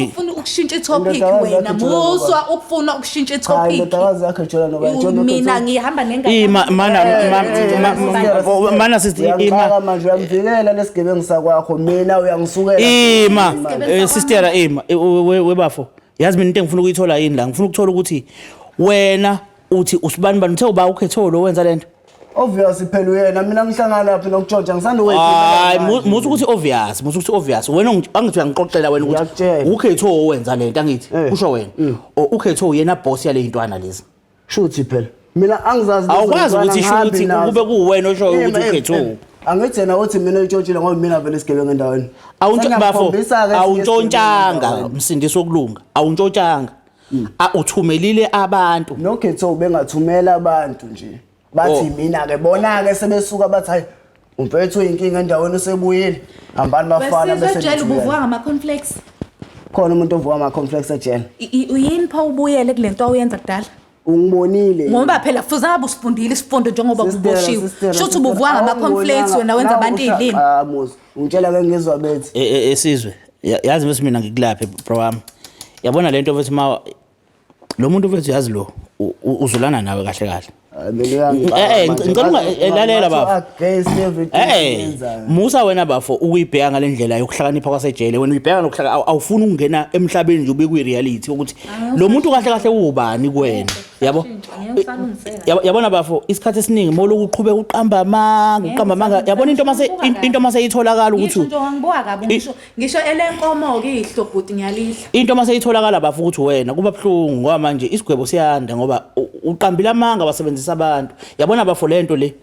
[SPEAKER 4] Ufuna ukushintsha itopic
[SPEAKER 2] Indodakazi
[SPEAKER 4] wena.
[SPEAKER 2] yakho ijula noba.
[SPEAKER 4] Muswa ukufuna ukushintsha
[SPEAKER 2] Cha
[SPEAKER 4] itopic.
[SPEAKER 2] indodakazi yakho ijula noba ijula
[SPEAKER 4] Mina ngihamba nengane.
[SPEAKER 1] Ima mana mana sister ima
[SPEAKER 2] Uyangixaka manje uyamvikela lesigebengu sakwakho mina uyangisukela.
[SPEAKER 1] ima
[SPEAKER 2] Manje.
[SPEAKER 1] sister ima webafo yazi mina into engifuna ukuyithola yini la ngifuna ukuthola ukuthi wena uthi usibani bani uthe uba ukhetho lo wenza lento.
[SPEAKER 2] Obvious phela uyena mina ngihlangana laphi nokutshontsha ngisanda
[SPEAKER 1] Hayi musu ukuthi obvious, musu ukuthi obvious wena angithi uyangixoxela wena ukuthi
[SPEAKER 2] Ngiyakutshela.
[SPEAKER 1] ukhetho owenza lento angithi
[SPEAKER 2] Eh.
[SPEAKER 1] kusho wena o ukhetho uyena boss yale ntwana lezi.
[SPEAKER 2] Shuthi phela mina angizazi lezo
[SPEAKER 1] Awukwazi
[SPEAKER 2] ntwana,
[SPEAKER 1] ukuthi
[SPEAKER 2] ngihambi
[SPEAKER 1] shuthi
[SPEAKER 2] nazo.
[SPEAKER 1] kube kuwena oshoyo
[SPEAKER 2] Ima,
[SPEAKER 1] ukuthi
[SPEAKER 2] ima,
[SPEAKER 1] ukhetho.
[SPEAKER 2] ima. Angithi yena uthi mina uyitshontshile ngoba mina vele isigebengu endaweni.
[SPEAKER 1] Bafo
[SPEAKER 2] Sengiyamkhombisa-ke esinye isigebengu
[SPEAKER 1] awuntshontshanga
[SPEAKER 2] endaweni.
[SPEAKER 1] msindisi wokulunga awuntshontshanga. Uthumelile abantu.
[SPEAKER 2] Nokhetho bengathumela abantu nje bathi
[SPEAKER 1] Oh.
[SPEAKER 2] mina ke bona ke sebesuka bathi hayi umfethu uyinkinga endaweni usebuyile hambani bafana
[SPEAKER 4] Wesizwe
[SPEAKER 2] bese
[SPEAKER 4] ejele
[SPEAKER 2] nithumela.
[SPEAKER 4] ubuvuka ngama-cornflakes.
[SPEAKER 2] Khona umuntu ovuka ama-complex ejele.
[SPEAKER 4] Uyini pho ubuyele kule nto awuyenza kudala?
[SPEAKER 2] Ungibonile.
[SPEAKER 4] Ngoba phela fuze ngabe usifundile isifundo njengoba
[SPEAKER 2] Sister,
[SPEAKER 4] uboshiwe.
[SPEAKER 2] sister,
[SPEAKER 4] Shuthi
[SPEAKER 2] sister,
[SPEAKER 4] ubuvuka ngama-cornflakes wena wenza abantu
[SPEAKER 2] Nawu
[SPEAKER 4] iy'limi.
[SPEAKER 2] Ah muzi ungitshela ke ngizwa bethi
[SPEAKER 1] Esizwe yazi mfethu mina ngikulaphe bro wami yabona lento mfethu ma lo muntu mfethu yazi lo uzulana nawe kahle kahle.
[SPEAKER 2] Hayi, mina uyangixaka manje.
[SPEAKER 1] Ngicela lalela
[SPEAKER 2] Ngathi
[SPEAKER 1] bafo.
[SPEAKER 2] against everything engiyenzayo.
[SPEAKER 1] Musa wena bafo ukuyibheka ngale ndlela yokuhlakanipha kwasejele wena uyibheka nokuhlaka awufuni ukungena emhlabeni nje ube kwi-reality ukuthi lo muntu kahle kahle uwubani kuwena yabo. Yabona bafo isikhathi esiningi moloku uqhubeka uqamba amanga uqamba amanga yabona into mase into mase itholakala ukuthi
[SPEAKER 4] Ngisho nje wangibuka kabi ngisho elenkomo-ke ihlo bhuti ngiyalidla.
[SPEAKER 1] Into mase itholakala bafo ukuthi wena kuba buhlungu ngoba manje isigwebo siyanda ngoba uqambile amanga wasebenzisa abantu yabona bafo lento le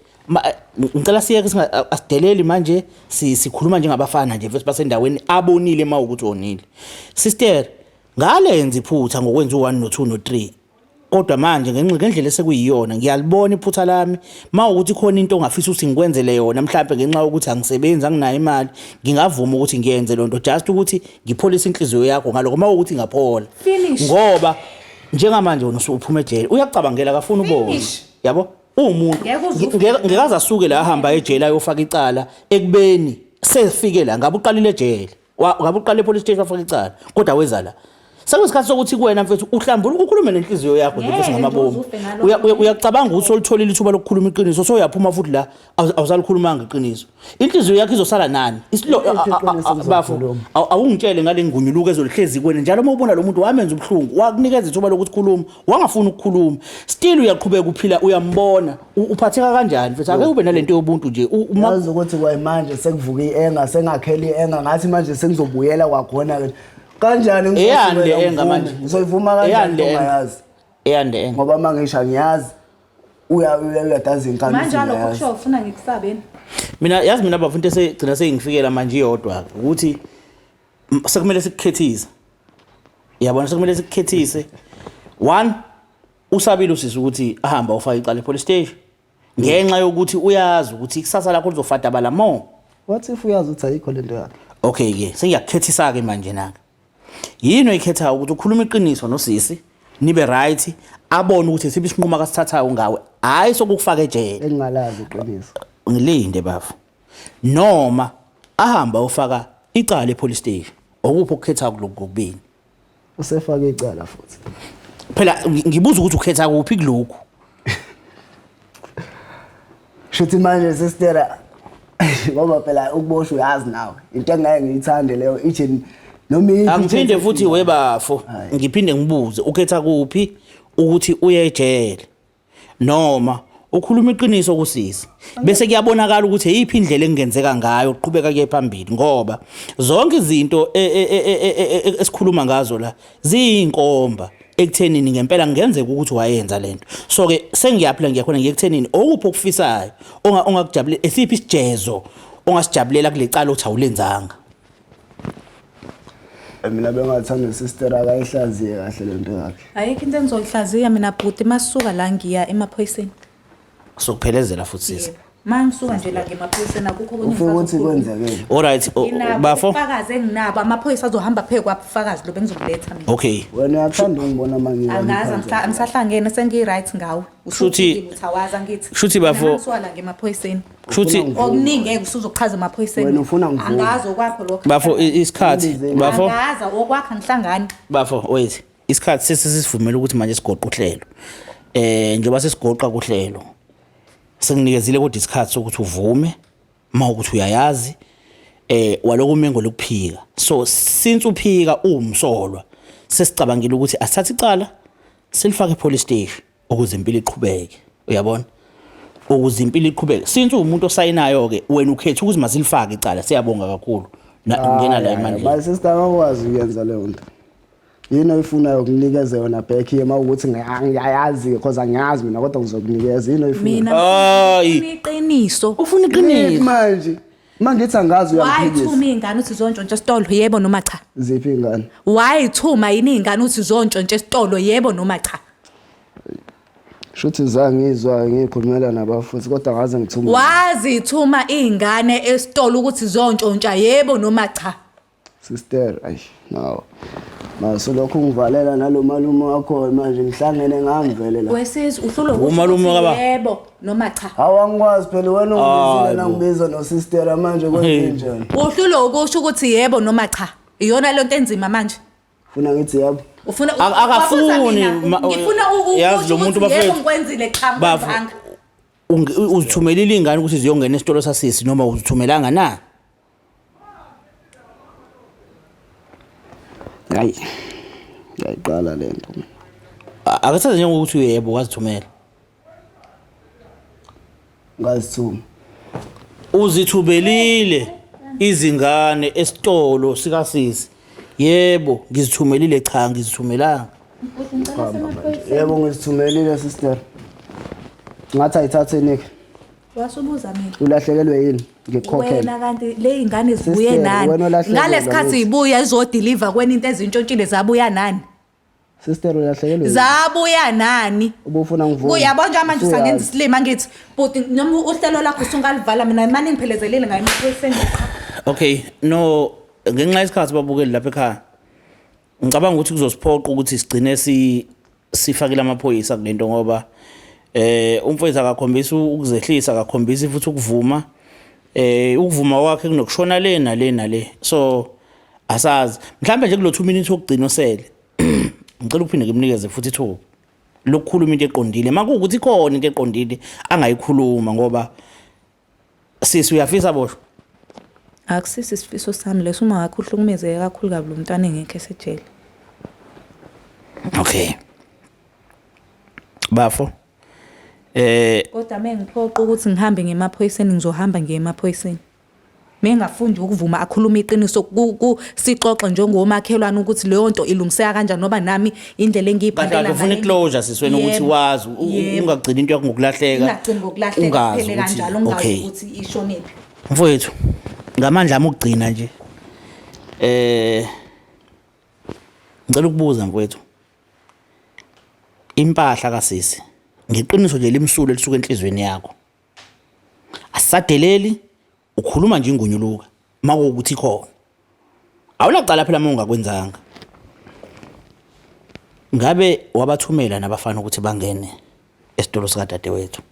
[SPEAKER 1] ngicela siyeke asideleli manje sikhuluma njengabafana nje futhi basendaweni abonile uma ukuthi onile. Sister ngalenza iphutha ngokwenza u1 no2 no3 kodwa manje ngenxa ngendlela esekuyiyona ngiyalibona iphutha lami uma ukuthi khona into ongafisa ukuthi ngikwenzele yona mhlawumbe ngenxa yokuthi angisebenzi anginayo imali ngingavuma ukuthi ngiyenze lonto just ukuthi ngipholise inhliziyo yakho ngalokho uma ukuthi ngaphola
[SPEAKER 4] Finish.
[SPEAKER 1] ngoba njengamanje wena usuphuma ejele uyacabangela kafuna ubone
[SPEAKER 4] Finish.
[SPEAKER 1] yabo uwumuntu
[SPEAKER 4] Ngeke uze
[SPEAKER 1] Ngeke aze asuke la ahamba ejele ayofaka icala ekubeni sefike la ngabe uqalile ejele ngabe uqale epolice station wafaka icala kodwa weza la sekuyisikhathi sokuthi kuwena mfethu uhlambuluke ukhulume nenhliziyo yakho nje mfethu
[SPEAKER 4] Ngeke
[SPEAKER 1] ngamabomu
[SPEAKER 4] nje uze ufe ngalokho.
[SPEAKER 1] Uyacabanga ukuthi solitholile ithuba lokukhuluma iqiniso soyaphuma futhi la awusalikhulumanga iqiniso inhliziyo yakho izosala nani isilo
[SPEAKER 2] Iphi iqiniso
[SPEAKER 1] bafo
[SPEAKER 2] engizokhuluma?
[SPEAKER 1] awungitshele ngale ngunyuluko ezolihlezi kuwena njalo uma ubona lo muntu wamenza ubuhlungu wakunikeza ithuba lokuthi khuluma wangafuni ukukhuluma still uyaqhubeka uphila uyambona uphatheka kanjani mfethu ake ube nalento yobuntu nje
[SPEAKER 2] Yazi ukuthi kwayimanje sekuvuka i-enga sengakhela i-enga ngathi manje sengizobuyela kwakhona ke kanjani
[SPEAKER 1] Eyani le
[SPEAKER 2] ngizosuke
[SPEAKER 1] enga
[SPEAKER 2] ngivume?
[SPEAKER 1] manje?
[SPEAKER 2] Ngizoyivuma kanjani
[SPEAKER 1] Eyani le enga?
[SPEAKER 2] ongayazi
[SPEAKER 1] Eyani le enga?
[SPEAKER 2] Ngoba uma ngisho angiyazi uyadaza inkani
[SPEAKER 4] Manje alokho
[SPEAKER 2] ngiyazi.
[SPEAKER 4] kusho ufuna ngikusabeni.
[SPEAKER 1] Mina yazi mina bafuna into esegcina seyingifikela manje iyodwa ukuthi sekumele sikukhethise. Yabona sekumele sikukhethise. One usabile usisi ukuthi ahamba ufake icala epolice station ngenxa yokuthi uyazi ukuthi ikusasa lakho lizofadabala more.
[SPEAKER 2] What if uyazi ukuthi ayikho lento yakhe?
[SPEAKER 1] Okay ke sengiyakukhethisa ke manje naka. Yini oyikhethayo ukuthi ukhuluma iqiniso nosisi nibe right abone ukuthi siphi isinqumo akasithathayo ngawe hayi sokukufaka ejele.
[SPEAKER 2] Engingalazi iqiniso.
[SPEAKER 1] Ngilinde bafo. Noma ahamba ufaka icala epolice station okuphi okukhetha kulokhu kokubili?
[SPEAKER 2] Usefake icala futhi.
[SPEAKER 1] Phela ngibuza ukuthi ukhetha kuphi kulokhu?
[SPEAKER 2] Shuthi manje sister ngoba phela ukuboshwa uyazi nawe into engeke ngiyithande leyo ithi noma iyiphi
[SPEAKER 1] Angiphinde
[SPEAKER 2] into
[SPEAKER 1] futhi webafo
[SPEAKER 2] Hayi.
[SPEAKER 1] ngiphinde ngibuze ukhetha kuphi ukuthi uye ejele noma ukhuluma iqiniso kusisi bese kuyabonakala ukuthi eyiphi indlela engenzeka ngayo uqhubeka kuye phambili ngoba zonke izinto esikhuluma ngazo la ziyinkomba. Ekuthenini ngempela kungenzeka ukuthi wayenza lento. So ke sengiyaphila ngiyakhona ngiye ekuthenini okuphi okufisayo ongakujabulela esiphi isijezo ongasijabulela kulecala othi awulenzanga.
[SPEAKER 2] Mina bengathanda sister akayihlaziye kahle lento yakhe.
[SPEAKER 4] Ayikho into engizoyihlaziya mina bhuti masuka la ngiya emaphoyiseni.
[SPEAKER 1] Sokuphelezela futhi sisi.
[SPEAKER 4] Ma ngisuka nje la ngemaphoyiseni akukho okunye
[SPEAKER 2] Ufike ukuthi
[SPEAKER 4] engisazokhuluma.
[SPEAKER 2] kwenzekeni.
[SPEAKER 1] Alright,
[SPEAKER 4] Nginabo
[SPEAKER 1] bafo.
[SPEAKER 4] ubufakazi enginabo amaphoyisa azohamba phezu kwabufakazi lo bengizobuletha mina.
[SPEAKER 1] Okay.
[SPEAKER 2] Wena uyathanda ungibona uma
[SPEAKER 4] Angazi angisahlangene sengiyi-right ngawe.
[SPEAKER 1] Shuthi-
[SPEAKER 4] Usufikile uthi awazi angithi.
[SPEAKER 1] Shuthi bafo-
[SPEAKER 4] Mina ngisuka la ngemaphoyiseni.
[SPEAKER 1] Shuthi
[SPEAKER 4] Okuningi ngeke usuzochaza emaphoyiseni.
[SPEAKER 2] Wena ufuna ngivume.
[SPEAKER 4] Angazi okwakho lokho.
[SPEAKER 1] bafo isikhathi bafo
[SPEAKER 4] Angazi okwakho angihlangani.
[SPEAKER 1] bafo wait isikhathi sesisivumela ukuthi manje sigoqe uhlelo. Njengoba sesigoqa kuhlelo senginikezile kodwa isikhathi sokuthi uvume uma ukuthi uyayazi walokhu umengo lokuphika. So since uphika uwumsolwa sesicabangile ukuthi asithathe icala silifake epolice station ukuze impilo iqhubeke uyabona ukuze impilo iqhubeke since uwumuntu osayinayo ke wena ukhetha ukuthi masilifake icala siyabonga kakhulu ngena la emandleni.
[SPEAKER 2] My sister akakwazi ukuyenza leyo nto. Yini oyifunayo ukunikeze yona back here mawukuthi ngiyayazi because angiyazi mina kodwa ngizokunikeza yini oyifunayo.
[SPEAKER 4] Mina
[SPEAKER 1] Hayi.
[SPEAKER 4] ngifuna iqiniso.
[SPEAKER 1] Ufuna iqiniso.
[SPEAKER 2] Manje mangithi angazi
[SPEAKER 4] Wayithuma
[SPEAKER 2] uyangiphikisa.
[SPEAKER 4] iy'ngane uthi ziyontshontsha esitolo yebo noma cha?
[SPEAKER 2] Ziphi ingane?
[SPEAKER 4] Wayithuma yini iy'ngane uthi ziyontshontsha esitolo yebo noma cha?
[SPEAKER 2] Shuthi zangizwa ngikhulumela nabafuthi kodwa ngaze ngithume.
[SPEAKER 4] Wazithuma iy'ngane esitolo ukuthi ziyontshontsha yebo noma cha?
[SPEAKER 2] Sister, ay no. Masolokhu ungivalela nalomalume wakho manje ngihlangene ngami vele la.
[SPEAKER 4] Wesizwe uhlulwe ukuthi
[SPEAKER 1] Umalume
[SPEAKER 4] uthi
[SPEAKER 1] kaba-
[SPEAKER 4] yebo noma cha.
[SPEAKER 2] Hawu angikwazi phela wena ungibizile
[SPEAKER 1] Hayi bo.
[SPEAKER 2] nangibiza no sister manje kwenzenjani?
[SPEAKER 4] Uhlulwe ukusho ukuthi yebo noma cha. Iyona lento enzima manje.
[SPEAKER 2] Funa ngithi yebo.
[SPEAKER 4] Ufuna
[SPEAKER 1] Akafuni,
[SPEAKER 4] wabuza mina, ngifuna
[SPEAKER 1] yazi lo muntu
[SPEAKER 4] ukuthi yebo
[SPEAKER 1] bafethu.
[SPEAKER 4] ngikwenzile cha
[SPEAKER 1] Bafo.
[SPEAKER 4] ngikwenzanga.
[SPEAKER 1] Uzithumelile ingane ukuthi ziyongena esitolo sasisi noma uzithumelanga na?
[SPEAKER 2] Hayi. Ngiyayiqala lento mina.
[SPEAKER 1] Akathathe njengokuthi uyebo wazithumela.
[SPEAKER 2] Ngazithuma.
[SPEAKER 1] Uzithubelile izingane esitolo sikasisi. Yebo, ngizithumelile cha ngizithumelanga.
[SPEAKER 2] Yebo ngizithumelile sister. Ngathi ayithathe nike.
[SPEAKER 4] Wasubuza mina.
[SPEAKER 2] Ulahlekelwe yini? Ngikukhokhele.
[SPEAKER 4] Wena kanti le ingane zibuye
[SPEAKER 2] Sister,
[SPEAKER 4] nani?
[SPEAKER 2] wena olahlekelwa
[SPEAKER 4] Ngalesikhathi
[SPEAKER 2] ngithi.
[SPEAKER 4] ibuya izodeliver kwena into ezintshontshile zabuya nani?
[SPEAKER 2] Sister ulahlekelwe yini?
[SPEAKER 4] Zabuya nani?
[SPEAKER 2] Ubufuna ngivume.
[SPEAKER 4] Kuyabo nje manje usangenza
[SPEAKER 2] Usuyazi.
[SPEAKER 4] isilima ngithi bhuti noma uhlelo lakho usungalivala mina manje ngiphelezelile ngayo emaphoyiseni.
[SPEAKER 1] Okay, no ngenxa yesikhathi babukeli lapha ekhaya. Ngicabanga ukuthi kuzosiphoqa ukuthi sigcine sifakile amaphoyisa kulento ngoba umfowethu akakhombisi ukuzehlisa, akakhombisi futhi ukuvuma. Ukuvuma kwakhe kunokushona le nale nale. So asazi. Mhlambe nje kulo 2 minutes wokugcina osele. Ngicela ukuphinde ngimnikeze futhi ithuba lokukhuluma into eqondile. Makuwukuthi ikhona into eqondile angayikhuluma ngoba sisi uyafisa boshwa.
[SPEAKER 4] Akusisi isifiso sami leso uma ngakho uhlukumezeke kakhulu kabi lo mntwana engekho esejele.
[SPEAKER 1] Okay. Bafo.
[SPEAKER 4] Kodwa mengiphoqa ukuthi ngihambe ngemaphoyiseni ngizohamba ngiye emaphoyiseni. Mengafundi ukuvuma akhuluma iqiniso sixoxe njengomakhelwane ukuthi leyo nto ilungiseka kanjani ngoba nami indlela engiyiphandela
[SPEAKER 1] Kanti ufuna iclosure siswena ukuthi
[SPEAKER 4] Yebo.
[SPEAKER 1] wazi
[SPEAKER 4] Yebo.
[SPEAKER 1] ungagcini into yakho ngokulahleka.
[SPEAKER 4] Ingagcini ngokulahleka
[SPEAKER 1] Ungazi
[SPEAKER 4] kuphele
[SPEAKER 1] ukuthi-
[SPEAKER 4] kanjalo ungazi
[SPEAKER 1] okay.
[SPEAKER 4] ukuthi ishonephi.
[SPEAKER 1] Mfowethu ngamandla ami okugcina nje. Ngicela ukubuza mfowethu. Impahla kasisi ngeqiniso nje limsulo elisuka enhlizweni yakho. Asisadeleli ukhuluma nje ingonyuluka makuwukuthi ikhona. Awunacala phela uma ungakwenzanga. Ngabe wabathumela nabafana ukuthi bangene esitolo sikadadewethu.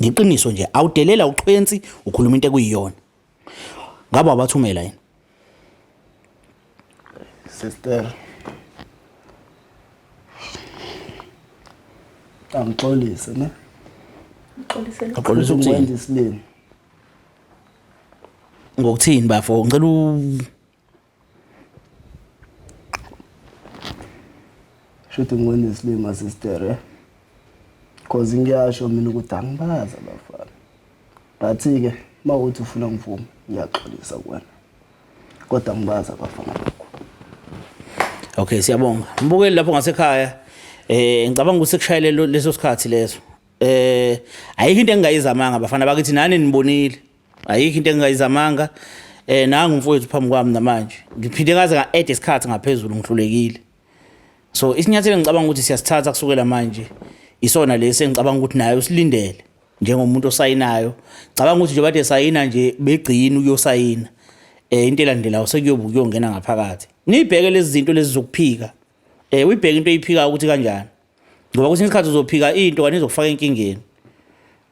[SPEAKER 1] Ngeqiniso nje awudelela uchwensi ukhuluma into ekuyiyona. Ngabe wabathumela yini?
[SPEAKER 2] Sister. Angixolise ne.
[SPEAKER 1] Uxolisa ukuthini?
[SPEAKER 2] Ngikwenza isilima.
[SPEAKER 1] Ngokuthini bafo? Ngicela
[SPEAKER 2] Shuthi ngikwenza isilima sister eh. Cause ngiyasho mina ukuthi angibazi abafana. But ke mawuthi ufuna ngivume ngiyaxolisa kuwena. Kodwa ngibazi abafana bakho.
[SPEAKER 1] Okay, siyabonga. Mbukeli lapho ngasekhaya, ngicabanga ukuthi sekushayele leso sikhathi leso. Ayikho into engingayizamanga bafana bakithi, nani nibonile. Ayikho into engingayizamanga. Nangu umfowethu phambi kwami namanje. Ngiphinde ngaze nga-add isikhathi ngaphezulu, ngihlulekile. So isinyathelo engicabanga ukuthi siyasithatha kusukela manje isona lesi engicabanga ukuthi naye usilindele njengomuntu osayinayo. Cabanga ukuthi njengoba esayina nje begcina ukuyosayina. Into elandelayo sekuyobe ukuyongena ngaphakathi. Nibheke lezi zinto lezi zokuphika. Uyibheke into oyiphikayo ukuthi kanjani. Ngoba kwesinye isikhathi uzophika into kanti izokufaka enkingeni.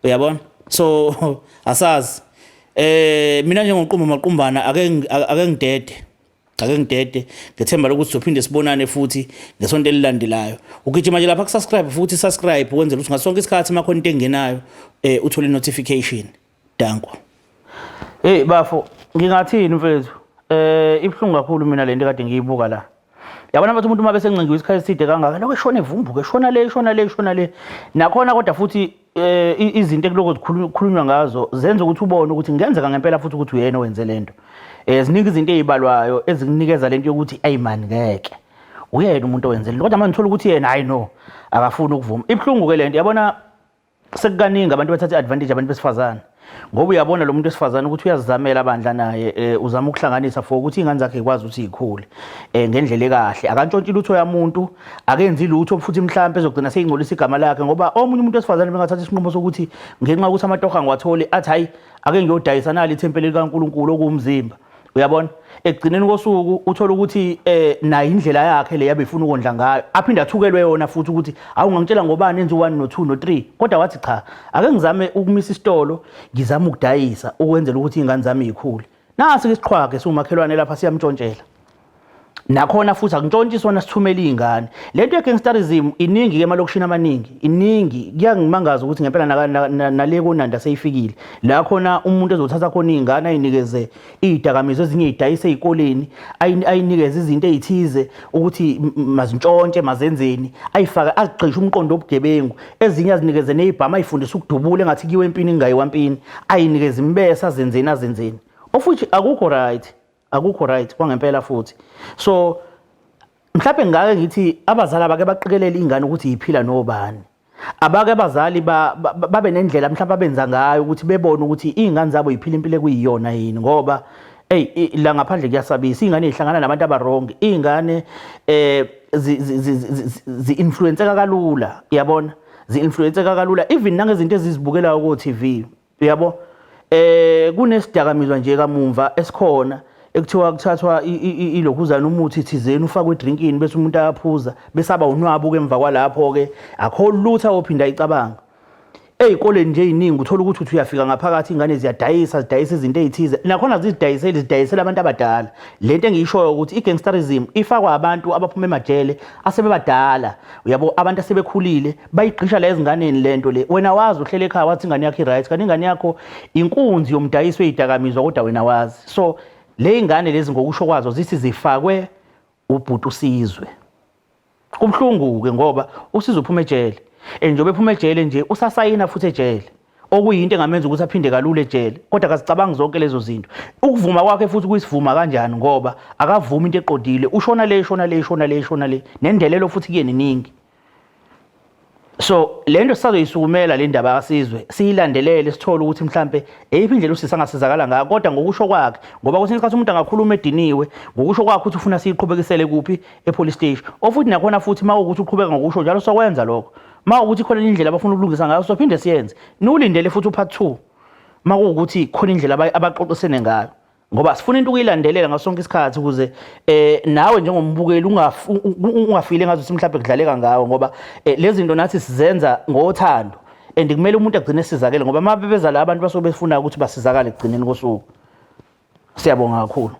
[SPEAKER 1] Uyabona? So asazi. Mina njengoqumba maqumbana ake ngidede. Ake ngidede ngethemba lokuthi sizophinde sibonane futhi ngesonto elilandelayo. Ugijima nje lapha ku-subscribe futhi subscribe ukwenzela ukuthi ngaso sonke isikhathi uma khona into engenayo uthole notification. Danko. Hey bafo, ngingathini mfethu? Ibuhlungu kakhulu mina lento kade ngiyibuka la. Yabona bathi umuntu uma bese ncingiwe isikhathi eside kangaka lokho eshona evumbuka, eshona le, eshona le, eshona le. Nakhona kodwa futhi izinto ekuloko zikhulunywa ngazo zenza ukuthi ubone ukuthi kungenzeka ngempela futhi ukuthi uyena owenze lento. Ziningi izinto ezibalwayo ezikunikeza lento yokuthi ayi man ngeke. Uyena umuntu owenze lento. Kodwa manje uthola ukuthi yena hayi no, akafuni ukuvuma. Ibuhlungu ke lento. Yabona sekukaningi abantu bathatha i-advantage abantu besifazane. Ngoba uyabona lo muntu wesifazane ukuthi uyazizamela bandla naye, uzama ukuhlanganisa for ukuthi iy'ngane zakhe y'kwazi ukuthi y'khule ngendlela ekahle. Akantshontshi lutho yamuntu, akenzi lutho futhi mhlampe ezogcina seyingcolisa igama lakhe, ngoba omunye umuntu wesifazane bengathatha isinqumo sokuthi ngenxa yokuthi amatoho angiwatholi athi hayi ake ngiyodayisa nali ithempeli likaNkulunkulu okuwumzimba. Uyabona, ekugcineni kosuku uthola ukuthi nayo indlela yakhe le yabe ifuna ukondla ngayo, aphinde athukelwe yona futhi ukuthi awu ngangitshela ngobani enze u1 no2 no3, kodwa wathi cha ake ngizame ukumisa isitolo, ngizame ukudayisa ukwenzela ukuthi izingane zami zikhule. Nasi ke isiqhwaga esiwumakhelwane lapha siyamtshontshela. Nakhona futhi akuntshontshiswa sona, sithumela izingane. Lento ye-gangsterism iningi ke emalokishini amaningi, iningi. Kuyangimangaza ukuthi ngempela nale koNanda seyifikile la khona umuntu ezothatha khona izingane ayinikeze izidakamizwa, ezinye izidayise ezikoleni, ayinikeze izinto ezithize ukuthi mazintshontshe, mazenzeni, ayifake azigqishe umqondo wobugebengu. Ezinye azinikeze nezibhamu, ayifundise ukudubula engathi kuyiwe empini kungayiwa empini, ayinikeze imibese, azenzeni azenzeni. Ofuthi akukho right. Akukho right kwangempela futhi. So mhlawumbe ngake ngithi abazali abake baqikelele ingane ukuthi iphila nobani. Abake abazali babe nendlela mhlawumbe abenza ngayo ukuthi bebone ukuthi izingane zabo iphila impilo ekuyiyona yini, ngoba hey la ngaphandle kuyasabisa. Izingane zihlangana nabantu abarong, izingane zi-influenceka kalula, uyabona, zi-influenceka kalula even nangezinto ezizibukelayo ko TV, uyabo. Kunesidakamizwa nje kamumva esikhona ekuthiwa kuthathwa ilokhuzana umuthi thizeni ufakwe edrinkini bese umuntu ayaphuza besaba unwabu ke emva kwalapho ke akho lutho ophinda ayicabanga. Ey'koleni nje ey'ningi uthola ukuthi uthi uyafika ngaphakathi iy'ngane ziyadayisa, zidayisa izinto ey'thize, nakhona zizidayiseli, zidayisela abantu abadala. Lento engiyishoyo ukuthi i-gangsterism ifakwa abantu abaphuma emajele asebebadala, uyabo, abantu asebekhulile bayigqisha la ezinganeni lento le. Wena wazi uhlele ekhaya wathi ingane yakho i-right, kanti ingane yakho inkunzi yomdayisi weyidakamizwa kodwa wena wazi. So le ingane lezi ngokusho kwazo zithi zifakwe ubhuti uSizwe. Kubuhlungu-ke ngoba uSizwe uphuma ejele, and njengoba ephuma ejele nje usasayina futhi ejele, okuyinto engamenza ukuthi aphinde kalula ejele, kodwa akazicabangi zonke lezo zinto. Ukuvuma kwakhe futhi kuyisivuma kanjani, ngoba akavumi into eqondile, ushona le, shona le, shona le, shona le, nendelelo futhi kuyena iningi. So lento sisazoyisukumela le ndaba kaSizwe, siyilandelele sithole ukuthi mhlambe eyiphi indlela usisi angasizakala ngayo, kodwa ngokusho kwakhe, ngoba kwesinye isikhathi umuntu angakhuluma ediniwe, ngokusho kwakhe uthi ufuna siyiqhubekisele kuphi, e-police station. Ofuthi nakhona futhi uma ukuthi uqhubeka ngokusho njalo sokwenza lokho, uma ukuthi khona indlela abafuna ukulungisa ngayo sophinde siyenze. Niwulindele futhi u-part 2 uma kuwukuthi khona indlela abaxoxisene ngayo, ngoba sifuna into ukuyilandelela ngaso sonke isikhathi ukuze nawe njengombukeli ungafili ngathi mhlawumbe kudlaleka ngawe, ngoba lezi zinto nathi sizenza ngothando and kumele umuntu agcine esizakele, ngoba uma bebeza la abantu basuke befuna ukuthi basizakale ekugcineni kosuku. Siyabonga kakhulu.